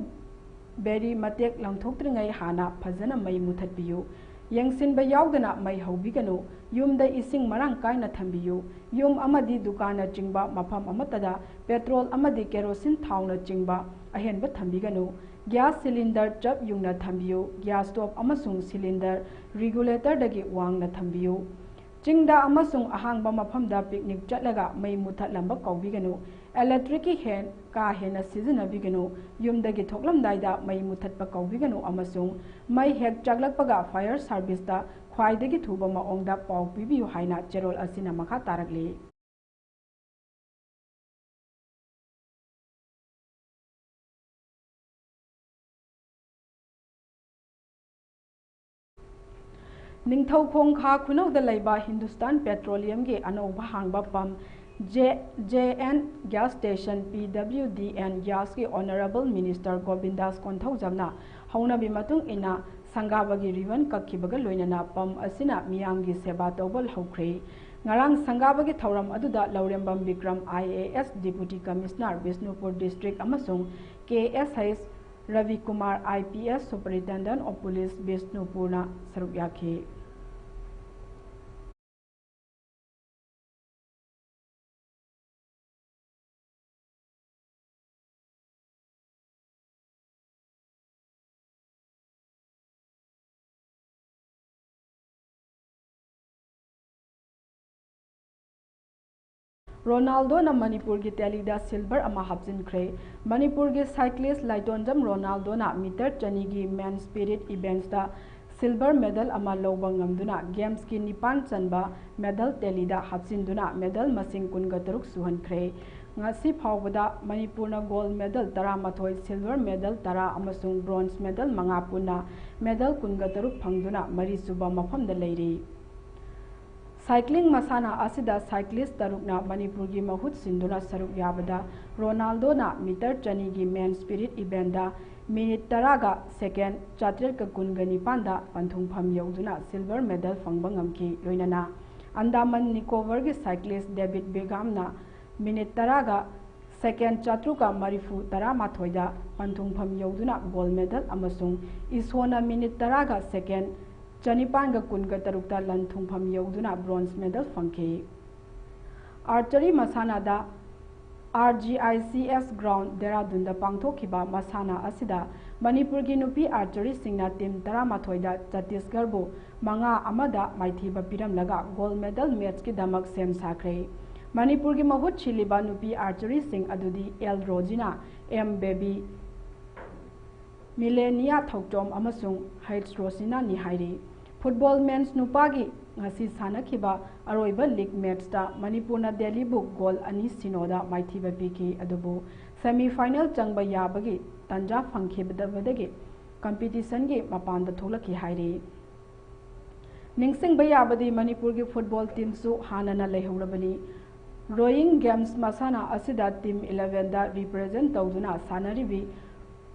ꯕꯦꯔꯤ ꯃꯇꯦꯛ ꯂꯪꯊꯣꯛꯇ꯭ꯔꯤꯉꯩ ꯍꯥꯟꯅ ꯐꯖꯅ ꯃꯩ ꯃꯨꯊꯠꯄꯤꯌꯨ꯫ ꯌꯦꯡꯁꯤꯟꯕ ꯌꯥꯎꯗꯅ ꯃꯩ ꯍꯧꯕꯤꯒꯅꯨ꯫ ꯌꯨꯝꯗ ꯏꯁꯤꯡ ꯃꯔꯥꯡ ꯀꯥꯏꯅ ꯊꯝꯕꯤꯌꯨ꯫ ꯌꯨꯝ ꯑꯃꯗꯤ ꯗꯨꯀꯥꯟꯅꯆꯤꯡꯕ ꯃꯐꯝ ꯑꯃꯠꯇꯗ ꯄꯦꯇ꯭ꯔꯣꯜ ꯑꯃꯗꯤ ꯀꯦꯔꯣꯁꯤꯟ ꯊꯥꯎꯅꯆꯤꯡꯕ ꯑꯍꯦꯟꯕ ꯊꯝꯕꯤꯒꯅꯨ꯫ ꯒ꯭ꯌꯥꯁ ꯁꯤꯂꯤꯟꯗꯔ ꯆꯞ ꯌꯨꯡꯅ ꯊꯝꯕꯤꯌꯨ꯫ ꯒ꯭ꯌꯥꯁ ꯁ꯭ꯇꯣꯞ ꯑꯃꯁꯨꯡ ꯁꯤꯂꯤꯟꯗꯔ ꯔꯤꯒꯨꯂꯦꯇꯔꯗꯒꯤ ꯋꯥꯡꯅ ꯊꯝꯕꯤꯌꯨ꯫ ꯆꯤꯡꯗ ꯑꯃꯁꯨꯡ ꯑꯍꯥꯡꯕ ꯃꯐꯝꯗ ꯄꯤꯛꯅꯤꯛ ꯆꯠꯂꯒ ꯃꯩ ꯃꯨꯊꯠꯂꯝꯕ ꯀꯧꯕꯤꯒꯅꯨ꯫ ꯏꯂꯦꯛꯇ꯭ꯔꯤꯛꯀꯤ ꯍꯦꯟ ꯀꯥ ꯍꯦꯟꯅ ꯁꯤꯖꯤꯟꯅꯕꯤꯒꯅꯨ꯫ ꯌꯨꯝꯗꯒꯤ ꯊꯣꯛꯂꯝꯗꯥꯏꯗ ꯃꯩ ꯃꯨꯊꯠꯄ ꯀꯧꯕꯤꯒꯅꯨ ꯑꯃꯁꯨꯡ ꯃꯩ ꯍꯦꯛ ꯆꯥꯛꯂꯛꯄꯒ ꯐꯥꯌꯔ ꯁꯥꯔꯚꯤꯁꯇ ꯈ꯭ꯋꯥꯏꯗꯒꯤ ꯊꯨꯕ ꯃꯑꯣꯡꯗ ꯄꯥꯎ ꯄꯤꯕꯤꯌꯨ ꯍꯥꯏꯅ ꯆꯦꯔꯣꯜ ꯑꯁꯤꯅ ꯃꯈꯥ ꯇꯥꯔꯛꯂꯤ꯫ ꯅꯤꯡꯊꯧꯈꯣꯡ ꯈꯥ ꯈꯨꯅꯧꯗ ꯂꯩꯕ ꯍꯤꯟꯗꯨꯁꯇꯥꯟ ꯄꯦꯇ꯭ꯔꯣꯂꯤꯌꯝꯒꯤ ꯑꯅꯧꯕ ꯍꯥꯡꯕ pump J, J N gas station, P W D N ꯒ꯭ꯌꯥꯁꯀꯤ ꯑꯣꯅꯔꯦꯕꯜ ꯃꯤꯅꯤꯁꯇꯔ ꯒꯣꯕꯤꯟꯗꯥꯁ ꯀꯣꯟꯊꯧꯖꯝꯅ ꯍꯧꯅꯕꯤ ꯃꯇꯨꯡ ꯏꯟꯅ ꯁꯪꯒꯥꯕꯒꯤ ꯔꯤꯕꯟ ꯀꯛꯈꯤꯕꯒ ꯂꯣꯏꯅꯅ ꯄꯝ ꯑꯁꯤꯅ ꯃꯤꯌꯥꯝꯒꯤ ꯁꯦꯕꯥ ꯇꯧꯕ ꯍꯧꯈ꯭ꯔꯦ꯫ ꯉꯔꯥꯡ ꯁꯪꯒꯥꯕꯒꯤ ꯊꯧꯔꯝ ꯑꯗꯨꯗ ꯂꯧꯔꯦꯝꯕꯝ Bikram, I A S Deputy Commissioner Bishnupur District ꯑꯃꯁꯨꯡ K S H Rabikumar, I P S Superintendent of Police ꯕꯤꯁꯅꯨꯄꯨꯔꯅ ꯁꯔꯨꯛ ꯌꯥꯈꯤ꯫ ꯔꯣꯅꯥꯜꯗꯣꯅ ꯃꯅꯤꯄꯨꯔꯒꯤ ꯇꯦꯂꯤꯗ ꯁꯤꯜꯚꯔ ꯑꯃ ꯍꯥꯞꯆꯤꯟꯈ꯭ꯔꯦ꯫ ꯃꯅꯤꯄꯨꯔꯒꯤ ꯁꯥꯏꯀ꯭ꯂꯤꯁ ꯂꯥꯏꯇꯣꯟꯖꯝ ꯔꯣꯅꯥꯜꯗꯣꯅ ꯃꯤꯇꯔ ꯆꯅꯤꯒꯤ ꯃꯦꯟ ꯁ꯭ꯄꯤꯔꯤꯠ ꯏꯚꯦꯟꯠꯁꯇ ꯁꯤꯜꯚꯔ ꯃꯦꯗꯜ ꯑꯃ ꯂꯧꯕ ꯉꯝꯗꯨꯅ ꯒꯦꯝꯁꯀꯤ ꯅꯤꯄꯥꯟ ꯆꯟꯕ ꯃꯦꯗꯜ ꯇꯦꯂꯤꯗ ꯍꯥꯞꯆꯤꯟꯗꯨꯅ ꯃꯦꯗꯜ ꯃꯁꯤꯡ ꯀꯨꯟꯒ ꯇꯔꯨꯛ ꯁꯨꯍꯟꯈ꯭ꯔꯦ꯫ ꯉꯁꯤ ꯐꯥꯎꯕꯗ ꯃꯅꯤꯄꯨꯔꯅ ꯒꯣꯜꯗ ꯃꯦꯗꯜ ꯇꯔꯥꯃꯥꯊꯣꯏ, ꯁꯤꯜꯚꯔ ꯃꯦꯗꯜ ꯇꯔꯥ ꯑꯃꯁꯨꯡ ꯕ꯭ꯔꯣꯟꯖ ꯃꯦꯗꯜ ꯃꯉꯥ ꯄꯨꯟꯅ ꯃꯦꯗꯜ ꯀꯨꯟꯒ ꯇꯔꯨꯛ ꯐꯪꯗꯨꯅ ꯃꯔꯤꯁꯨꯕ ꯃꯐꯝꯗ ꯂꯩꯔꯤ꯫ ꯁꯥꯏꯀ꯭ꯂꯤꯡ ꯃꯁꯥꯟꯅ ꯑꯁꯤꯗ ꯁꯥꯏꯀ꯭ꯂꯤꯁ ꯇꯔꯨꯛꯅ ꯃꯅꯤꯄꯨꯔꯒꯤ ꯃꯍꯨꯠ ꯁꯤꯟꯗꯨꯅ ꯁꯔꯨꯛ ꯌꯥꯕꯗ ꯔꯣꯅꯥꯜꯗꯣꯅ ꯃꯤꯇꯔ ꯆꯅꯤꯒꯤ ꯃꯦꯟ ꯁ꯭ꯄꯤꯔꯤꯠ ꯏꯚꯦꯟꯠꯗ ꯃꯤꯅꯤꯠ ꯇꯔꯥꯒ ꯁꯦꯀꯦꯟ ꯆꯥꯇ꯭ꯔꯦꯠꯀ ꯀꯨꯟꯒ ꯅꯤꯄꯥꯟꯗ ꯄꯟꯊꯨꯡꯐꯝ ꯌꯧꯗꯨꯅ ꯁꯤꯜꯚꯔ ꯃꯦꯗꯜ ꯐꯪꯕ ꯉꯝꯈꯤ꯫ ꯂꯣꯏꯅꯅ ꯑꯟꯗꯥꯃꯟ ꯅꯤꯀꯣꯕꯔꯒꯤ ꯁꯥꯏꯀ꯭ꯂꯤꯁ ꯗꯦꯕꯤꯗ ꯕꯦꯒꯥꯝꯅ ꯃꯤꯅꯤꯠ ꯇꯔꯥꯒ ꯁꯦꯀꯦꯟ ꯆꯥꯇ꯭ꯔꯨꯛꯀ ꯃꯔꯤꯐꯨ ꯇꯔꯥꯃꯥꯊꯣꯏꯗ ꯄꯟꯊꯨꯡꯐꯝ ꯌꯧꯗꯨꯅ ꯒꯣꯜꯗ ꯃꯦꯗꯜ ꯑꯃꯁꯨꯡ ꯏꯁꯣꯅ ꯃꯤꯅꯤꯠ ꯇꯔꯥꯒ ꯁꯦꯀꯦꯟ ꯆꯅꯤꯄꯥꯟꯒ ꯀꯨꯟꯒ ꯇꯔꯨꯛꯇ ꯂꯟ ꯊꯨꯡꯐꯝ ꯌꯧꯗꯨꯅ ꯕ꯭ꯔꯣꯟꯖ ꯃꯦꯗꯜ ꯐꯪꯈꯤ꯫ ꯑꯥꯔꯆꯔꯤ ꯃꯁꯥꯟꯅꯗ R G I C S ground ꯗꯦꯔꯥꯗꯨꯟꯗ ꯄꯥꯡꯊꯣꯛꯈꯤꯕ ꯃꯁꯥꯟꯅ ꯑꯁꯤꯗ ꯃꯅꯤꯄꯨꯔꯒꯤ ꯅꯨꯄꯤ ꯑꯥꯔꯆꯔꯤꯁꯤꯡꯅ ꯇꯤꯝ ꯇꯔꯥꯃꯥꯊꯣꯏꯗ ꯆꯇꯤꯁꯒꯔꯕꯨ ꯃꯉꯥ ꯑꯃꯗ ꯃꯥꯏꯊꯤꯕ ꯄꯤꯔꯝꯂꯒ ꯒꯣꯜꯗ ꯃꯦꯗꯜ ꯃꯦꯠꯆꯀꯤꯗꯃꯛ ꯁꯦꯝ ꯁꯥꯈ꯭ꯔꯦ꯫ ꯃꯅꯤꯄꯨꯔꯒꯤ ꯃꯍꯨꯠ ꯁꯤꯜꯂꯤꯕ ꯅꯨꯄꯤ ꯑꯥꯔꯆꯔꯤꯁꯤꯡ ꯑꯗꯨꯗꯤ ꯑꯦꯜ ꯔꯣꯖꯤꯅꯥ, ꯑꯦꯝ ꯕꯦꯕꯤ, ꯃꯤꯂꯦꯅꯤꯌꯥ ꯊꯧꯆꯣꯝ ꯑꯃꯁꯨꯡ ꯍꯩꯆ ꯔꯣꯁꯤꯅꯥꯅꯤ ꯍꯥꯏꯔꯤ꯫ ꯐꯨꯠꯕꯣꯜ ꯃꯦꯟꯁ ꯅꯨꯄꯥꯒꯤ ꯉꯁꯤ ꯁꯥꯟꯅꯈꯤꯕ ꯑꯔꯣꯏꯕ ꯂꯤꯒ ꯃꯦꯠꯆꯇ ꯃꯅꯤꯄꯨꯔꯅ ꯗꯦꯜꯂꯤꯕꯨ ꯒꯣꯜ ꯑꯅꯤ ꯁꯤꯅꯣꯗ ꯃꯥꯏꯊꯤꯕ ꯄꯤꯈꯤ꯫ ꯑꯗꯨꯕꯨ ꯁꯦꯃꯤ ꯐꯥꯏꯅꯦꯜ ꯆꯪꯕ ꯌꯥꯕꯒꯤ ꯇꯥꯟꯖꯥ ꯐꯪꯈꯤꯗꯕꯗꯒꯤ ꯀꯝꯄꯤꯇꯤꯁꯟꯒꯤ ꯃꯄꯥꯟꯗ ꯊꯣꯛꯂꯛꯈꯤ ꯍꯥꯏꯔꯤ꯫ ꯅꯤꯡꯁꯤꯡꯕ ꯌꯥꯕꯗꯤ ꯃꯅꯤꯄꯨꯔꯒꯤ ꯐꯨꯠꯕꯣꯜ ꯇꯤꯝꯁꯨ ꯍꯥꯟꯅꯅ ꯂꯩꯍꯧꯔꯕꯅꯤ꯫ ꯔꯣꯌꯤꯡ ꯒꯦꯝꯁ ꯃꯁꯥꯟꯅ ꯑꯁꯤꯗ ꯇꯤꯝ ꯏꯂꯦꯚꯦꯟꯗ ꯔꯤꯄ꯭ꯔꯖꯦꯟ ꯇꯧꯗꯨꯅ ꯁꯥꯟꯅꯔꯤꯕꯤ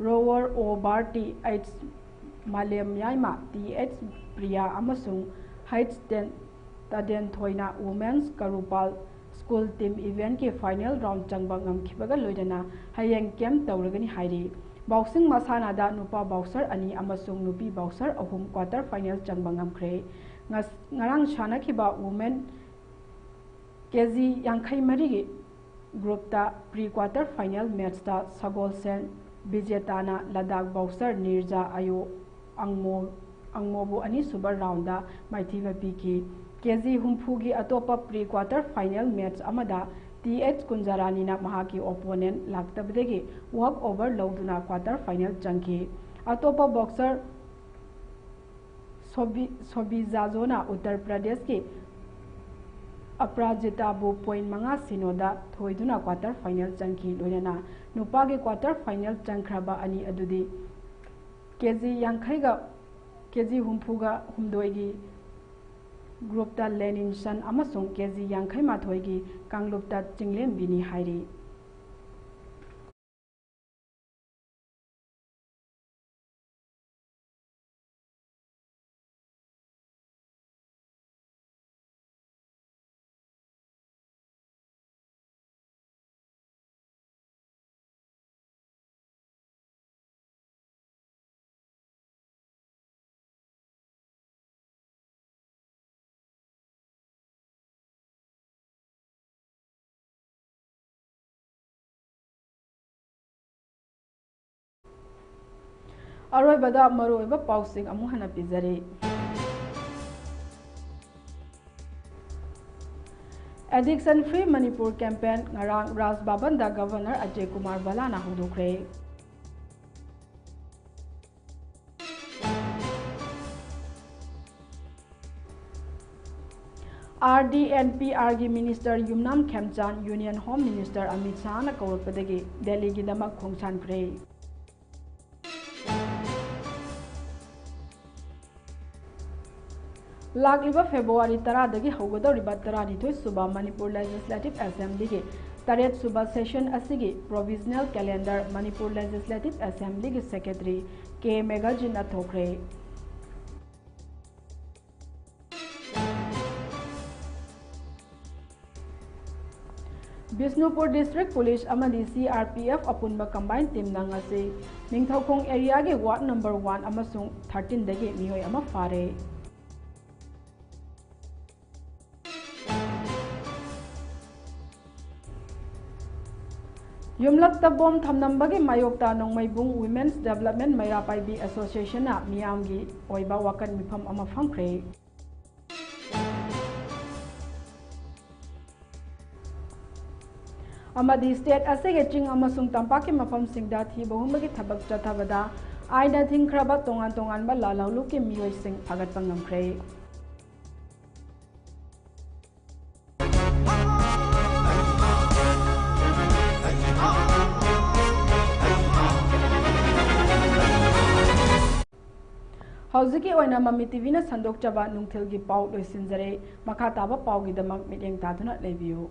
Rower O Bharti, H Malem Yaima, T H Priya ꯑꯃꯁꯨꯡ H Ten Taden ꯊꯣꯏꯅ Women's Karupal School Team Eventꯀꯤ final round ꯆꯪꯕ ꯉꯝꯈꯤꯕꯒ ꯂꯣꯏꯅꯅ ꯍꯌꯦꯡ camp ꯇꯧꯔꯒꯅꯤ ꯍꯥꯏꯔꯤ꯫ Boxing ꯃꯁꯥꯟꯅꯗ ꯅꯨꯄꯥ boxer ꯑꯅꯤ ꯑꯃꯁꯨꯡ ꯅꯨꯄꯤ boxer ꯑꯍꯨꯝ quarter final ꯆꯪꯕ ꯉꯝꯈ꯭ꯔꯦ꯫ ꯉꯁ-, ꯉꯔꯥꯡ ꯁꯥꯟꯅꯈꯤꯕ women K G ꯌꯥꯡꯈꯩ ꯃꯔꯤꯒꯤ groupꯇ pre quarter final matchꯇ ꯁꯒꯣꯜꯁꯦꯟ ꯕꯤꯖꯦꯇꯥꯅ ꯂꯗꯥꯈ boxer ꯅꯤꯔꯖꯥ ꯑꯌꯣ ꯑꯪꯃꯣ, ꯑꯪꯃꯣꯕꯨ ꯑꯅꯤꯁꯨꯕ roundꯗ ꯃꯥꯏꯊꯤꯕ ꯄꯤꯈꯤ꯫ K G ꯍꯨꯝꯐꯨꯒꯤ ꯑꯇꯣꯞꯄ pre quarter final match ꯑꯃꯗ T H ꯀꯨꯟꯖꯔꯥꯅꯤꯅ ꯃꯍꯥꯛꯀꯤ opponent ꯂꯥꯛꯇꯕꯗꯒꯤ walk over ꯂꯧꯗꯨꯅ quarter final ꯆꯪꯈꯤ꯫ ꯑꯇꯣꯞꯄ boxer ꯁꯣꯕꯤ, ꯁꯣꯕꯤ ꯖꯥꯖꯣꯅ ꯎꯠꯇꯔ ꯄ꯭ꯔꯗꯦꯁꯀꯤ ꯑꯄ꯭ꯔꯥꯖꯤꯇꯥꯕꯨ point ꯃꯉꯥ ꯁꯤꯅꯣꯗ ꯊꯣꯏꯗꯨꯅ quarter final ꯆꯪꯈꯤ꯫ ꯂꯣꯏꯅꯅ ꯅꯨꯄꯥꯒꯤ quarter final ꯆꯪꯈ꯭ꯔꯕ ꯑꯅꯤ ꯑꯗꯨꯗꯤ K G ꯌꯥꯡꯈꯩꯒ K G ꯍꯨꯝꯐꯨꯒ ꯍꯨꯝꯗꯣꯏꯒꯤ groupꯇ ꯂꯦꯅꯤꯟꯁꯟ ꯑꯃꯁꯨꯡ K G ꯌꯥꯡꯈꯩ ꯃꯥꯊꯣꯏꯒꯤ ꯀꯥꯡꯂꯨꯞꯇ ꯆꯤꯡꯂꯦꯝꯕꯤꯅꯤ ꯍꯥꯏꯔꯤ꯫ ꯑꯔꯣꯏꯕꯗ ꯃꯔꯨꯑꯣꯏꯕ ꯄꯥꯎꯁꯤꯡ ꯑꯃꯨꯛ ꯍꯟꯅ ꯄꯤꯖꯔꯤ꯫ Addiction Free Manipur campaign ꯉꯔꯥꯡ Raj ꯚꯕꯟꯗ Governor Ajay Kumar ꯚꯜꯂꯥꯅ ꯍꯧꯗꯣꯛꯈ꯭ꯔꯦ꯫ R D and P Rꯒꯤ minister ꯌꯨꯝꯅꯥꯝ ꯈꯦꯝꯆꯥꯟ Union Home Minister ꯑꯃꯤꯠ ꯁꯥꯍꯅ ꯀꯧꯔꯛꯄꯗꯒꯤ ꯗꯦꯜꯂꯤꯒꯤꯗꯃꯛ ꯈꯣꯡꯁꯥꯟꯈ꯭ꯔꯦ꯫ ꯂꯥꯛꯂꯤꯕ ꯐꯦꯕ꯭ꯔꯨꯋꯥꯔꯤ ꯇꯔꯥꯗꯒꯤ ꯍꯧꯒꯗꯧꯔꯤꯕ ꯇꯔꯥꯅꯤꯊꯣꯏ ꯁꯨꯕ ꯃꯅꯤꯄꯨꯔ Legislative Assemblyꯒꯤ ꯇꯔꯦꯠ ꯁꯨꯕ session ꯑꯁꯤꯒꯤ provisional calendar Manipur Legislative Assembly ꯒꯤ Secretary ꯀꯦ ꯃꯦꯘꯥꯖꯤꯠꯅ ꯊꯣꯛꯈ꯭ꯔꯦ꯫ ꯕꯤꯁꯅꯨꯄꯨꯔ District Police ꯑꯃꯗꯤ C R P F ꯑꯄꯨꯟꯕ combined team ꯅ ꯉꯁꯤ ꯅꯤꯡꯊꯧꯈꯣꯡ area ꯒꯤ ward number one ꯑꯃꯁꯨꯡ thirteen ꯗꯒꯤ ꯃꯤꯑꯣꯏ ꯑꯃ ꯐꯥꯔꯦ꯫ ꯌꯨꯝꯂꯛꯇ ꯕꯣꯝ ꯊꯝꯂꯝꯕꯒꯤ ꯃꯥꯌꯣꯛꯇ ꯅꯣꯡꯃꯩꯕꯨꯡ Women's Development ꯃꯩꯔꯥ ꯄꯥꯏꯕꯤ Association ꯅ ꯃꯤꯌꯥꯝꯒꯤ ꯑꯣꯏꯕ ꯋꯥꯀꯠ ꯃꯤꯐꯝ ꯑꯃ ꯐꯝꯈ꯭ꯔꯦ꯫ ꯑꯃꯗꯤ state ꯑꯁꯤꯒꯤ ꯆꯤꯡ ꯑꯃꯁꯨꯡ ꯇꯝꯄꯥꯛꯀꯤ ꯃꯐꯝꯁꯤꯡꯗ ꯊꯤꯕ ꯍꯨꯝꯕꯒꯤ ꯊꯕꯛ ꯆꯠꯊꯕꯗ ꯑꯥꯏꯟꯅ ꯊꯤꯡꯈ꯭ꯔꯕ ꯇꯣꯉꯥꯟ ꯇꯣꯉꯥꯟꯕ ꯂꯥꯜꯍꯧꯂꯨꯞꯀꯤ ꯃꯤꯑꯣꯏꯁꯤꯡ ꯐꯥꯒꯠꯄ ꯉꯝꯈ꯭ꯔꯦ꯫ ꯍꯧꯖꯤꯛꯀꯤ ꯑꯣꯏꯅ ꯃꯃꯤ ꯇꯤꯚꯤꯅ ꯁꯟꯗꯣꯛꯆꯕ ꯅꯨꯡꯊꯤꯜꯒꯤ ꯄꯥꯎ ꯂꯣꯏꯁꯤꯟꯖꯔꯦ꯫ ꯃꯈꯥ ꯇꯥꯕ ꯄꯥꯎꯒꯤꯗꯃꯛ ꯃꯤꯠꯌꯦꯡ ꯇꯥꯗꯨꯅ ꯂꯩꯕꯤꯌꯨ꯫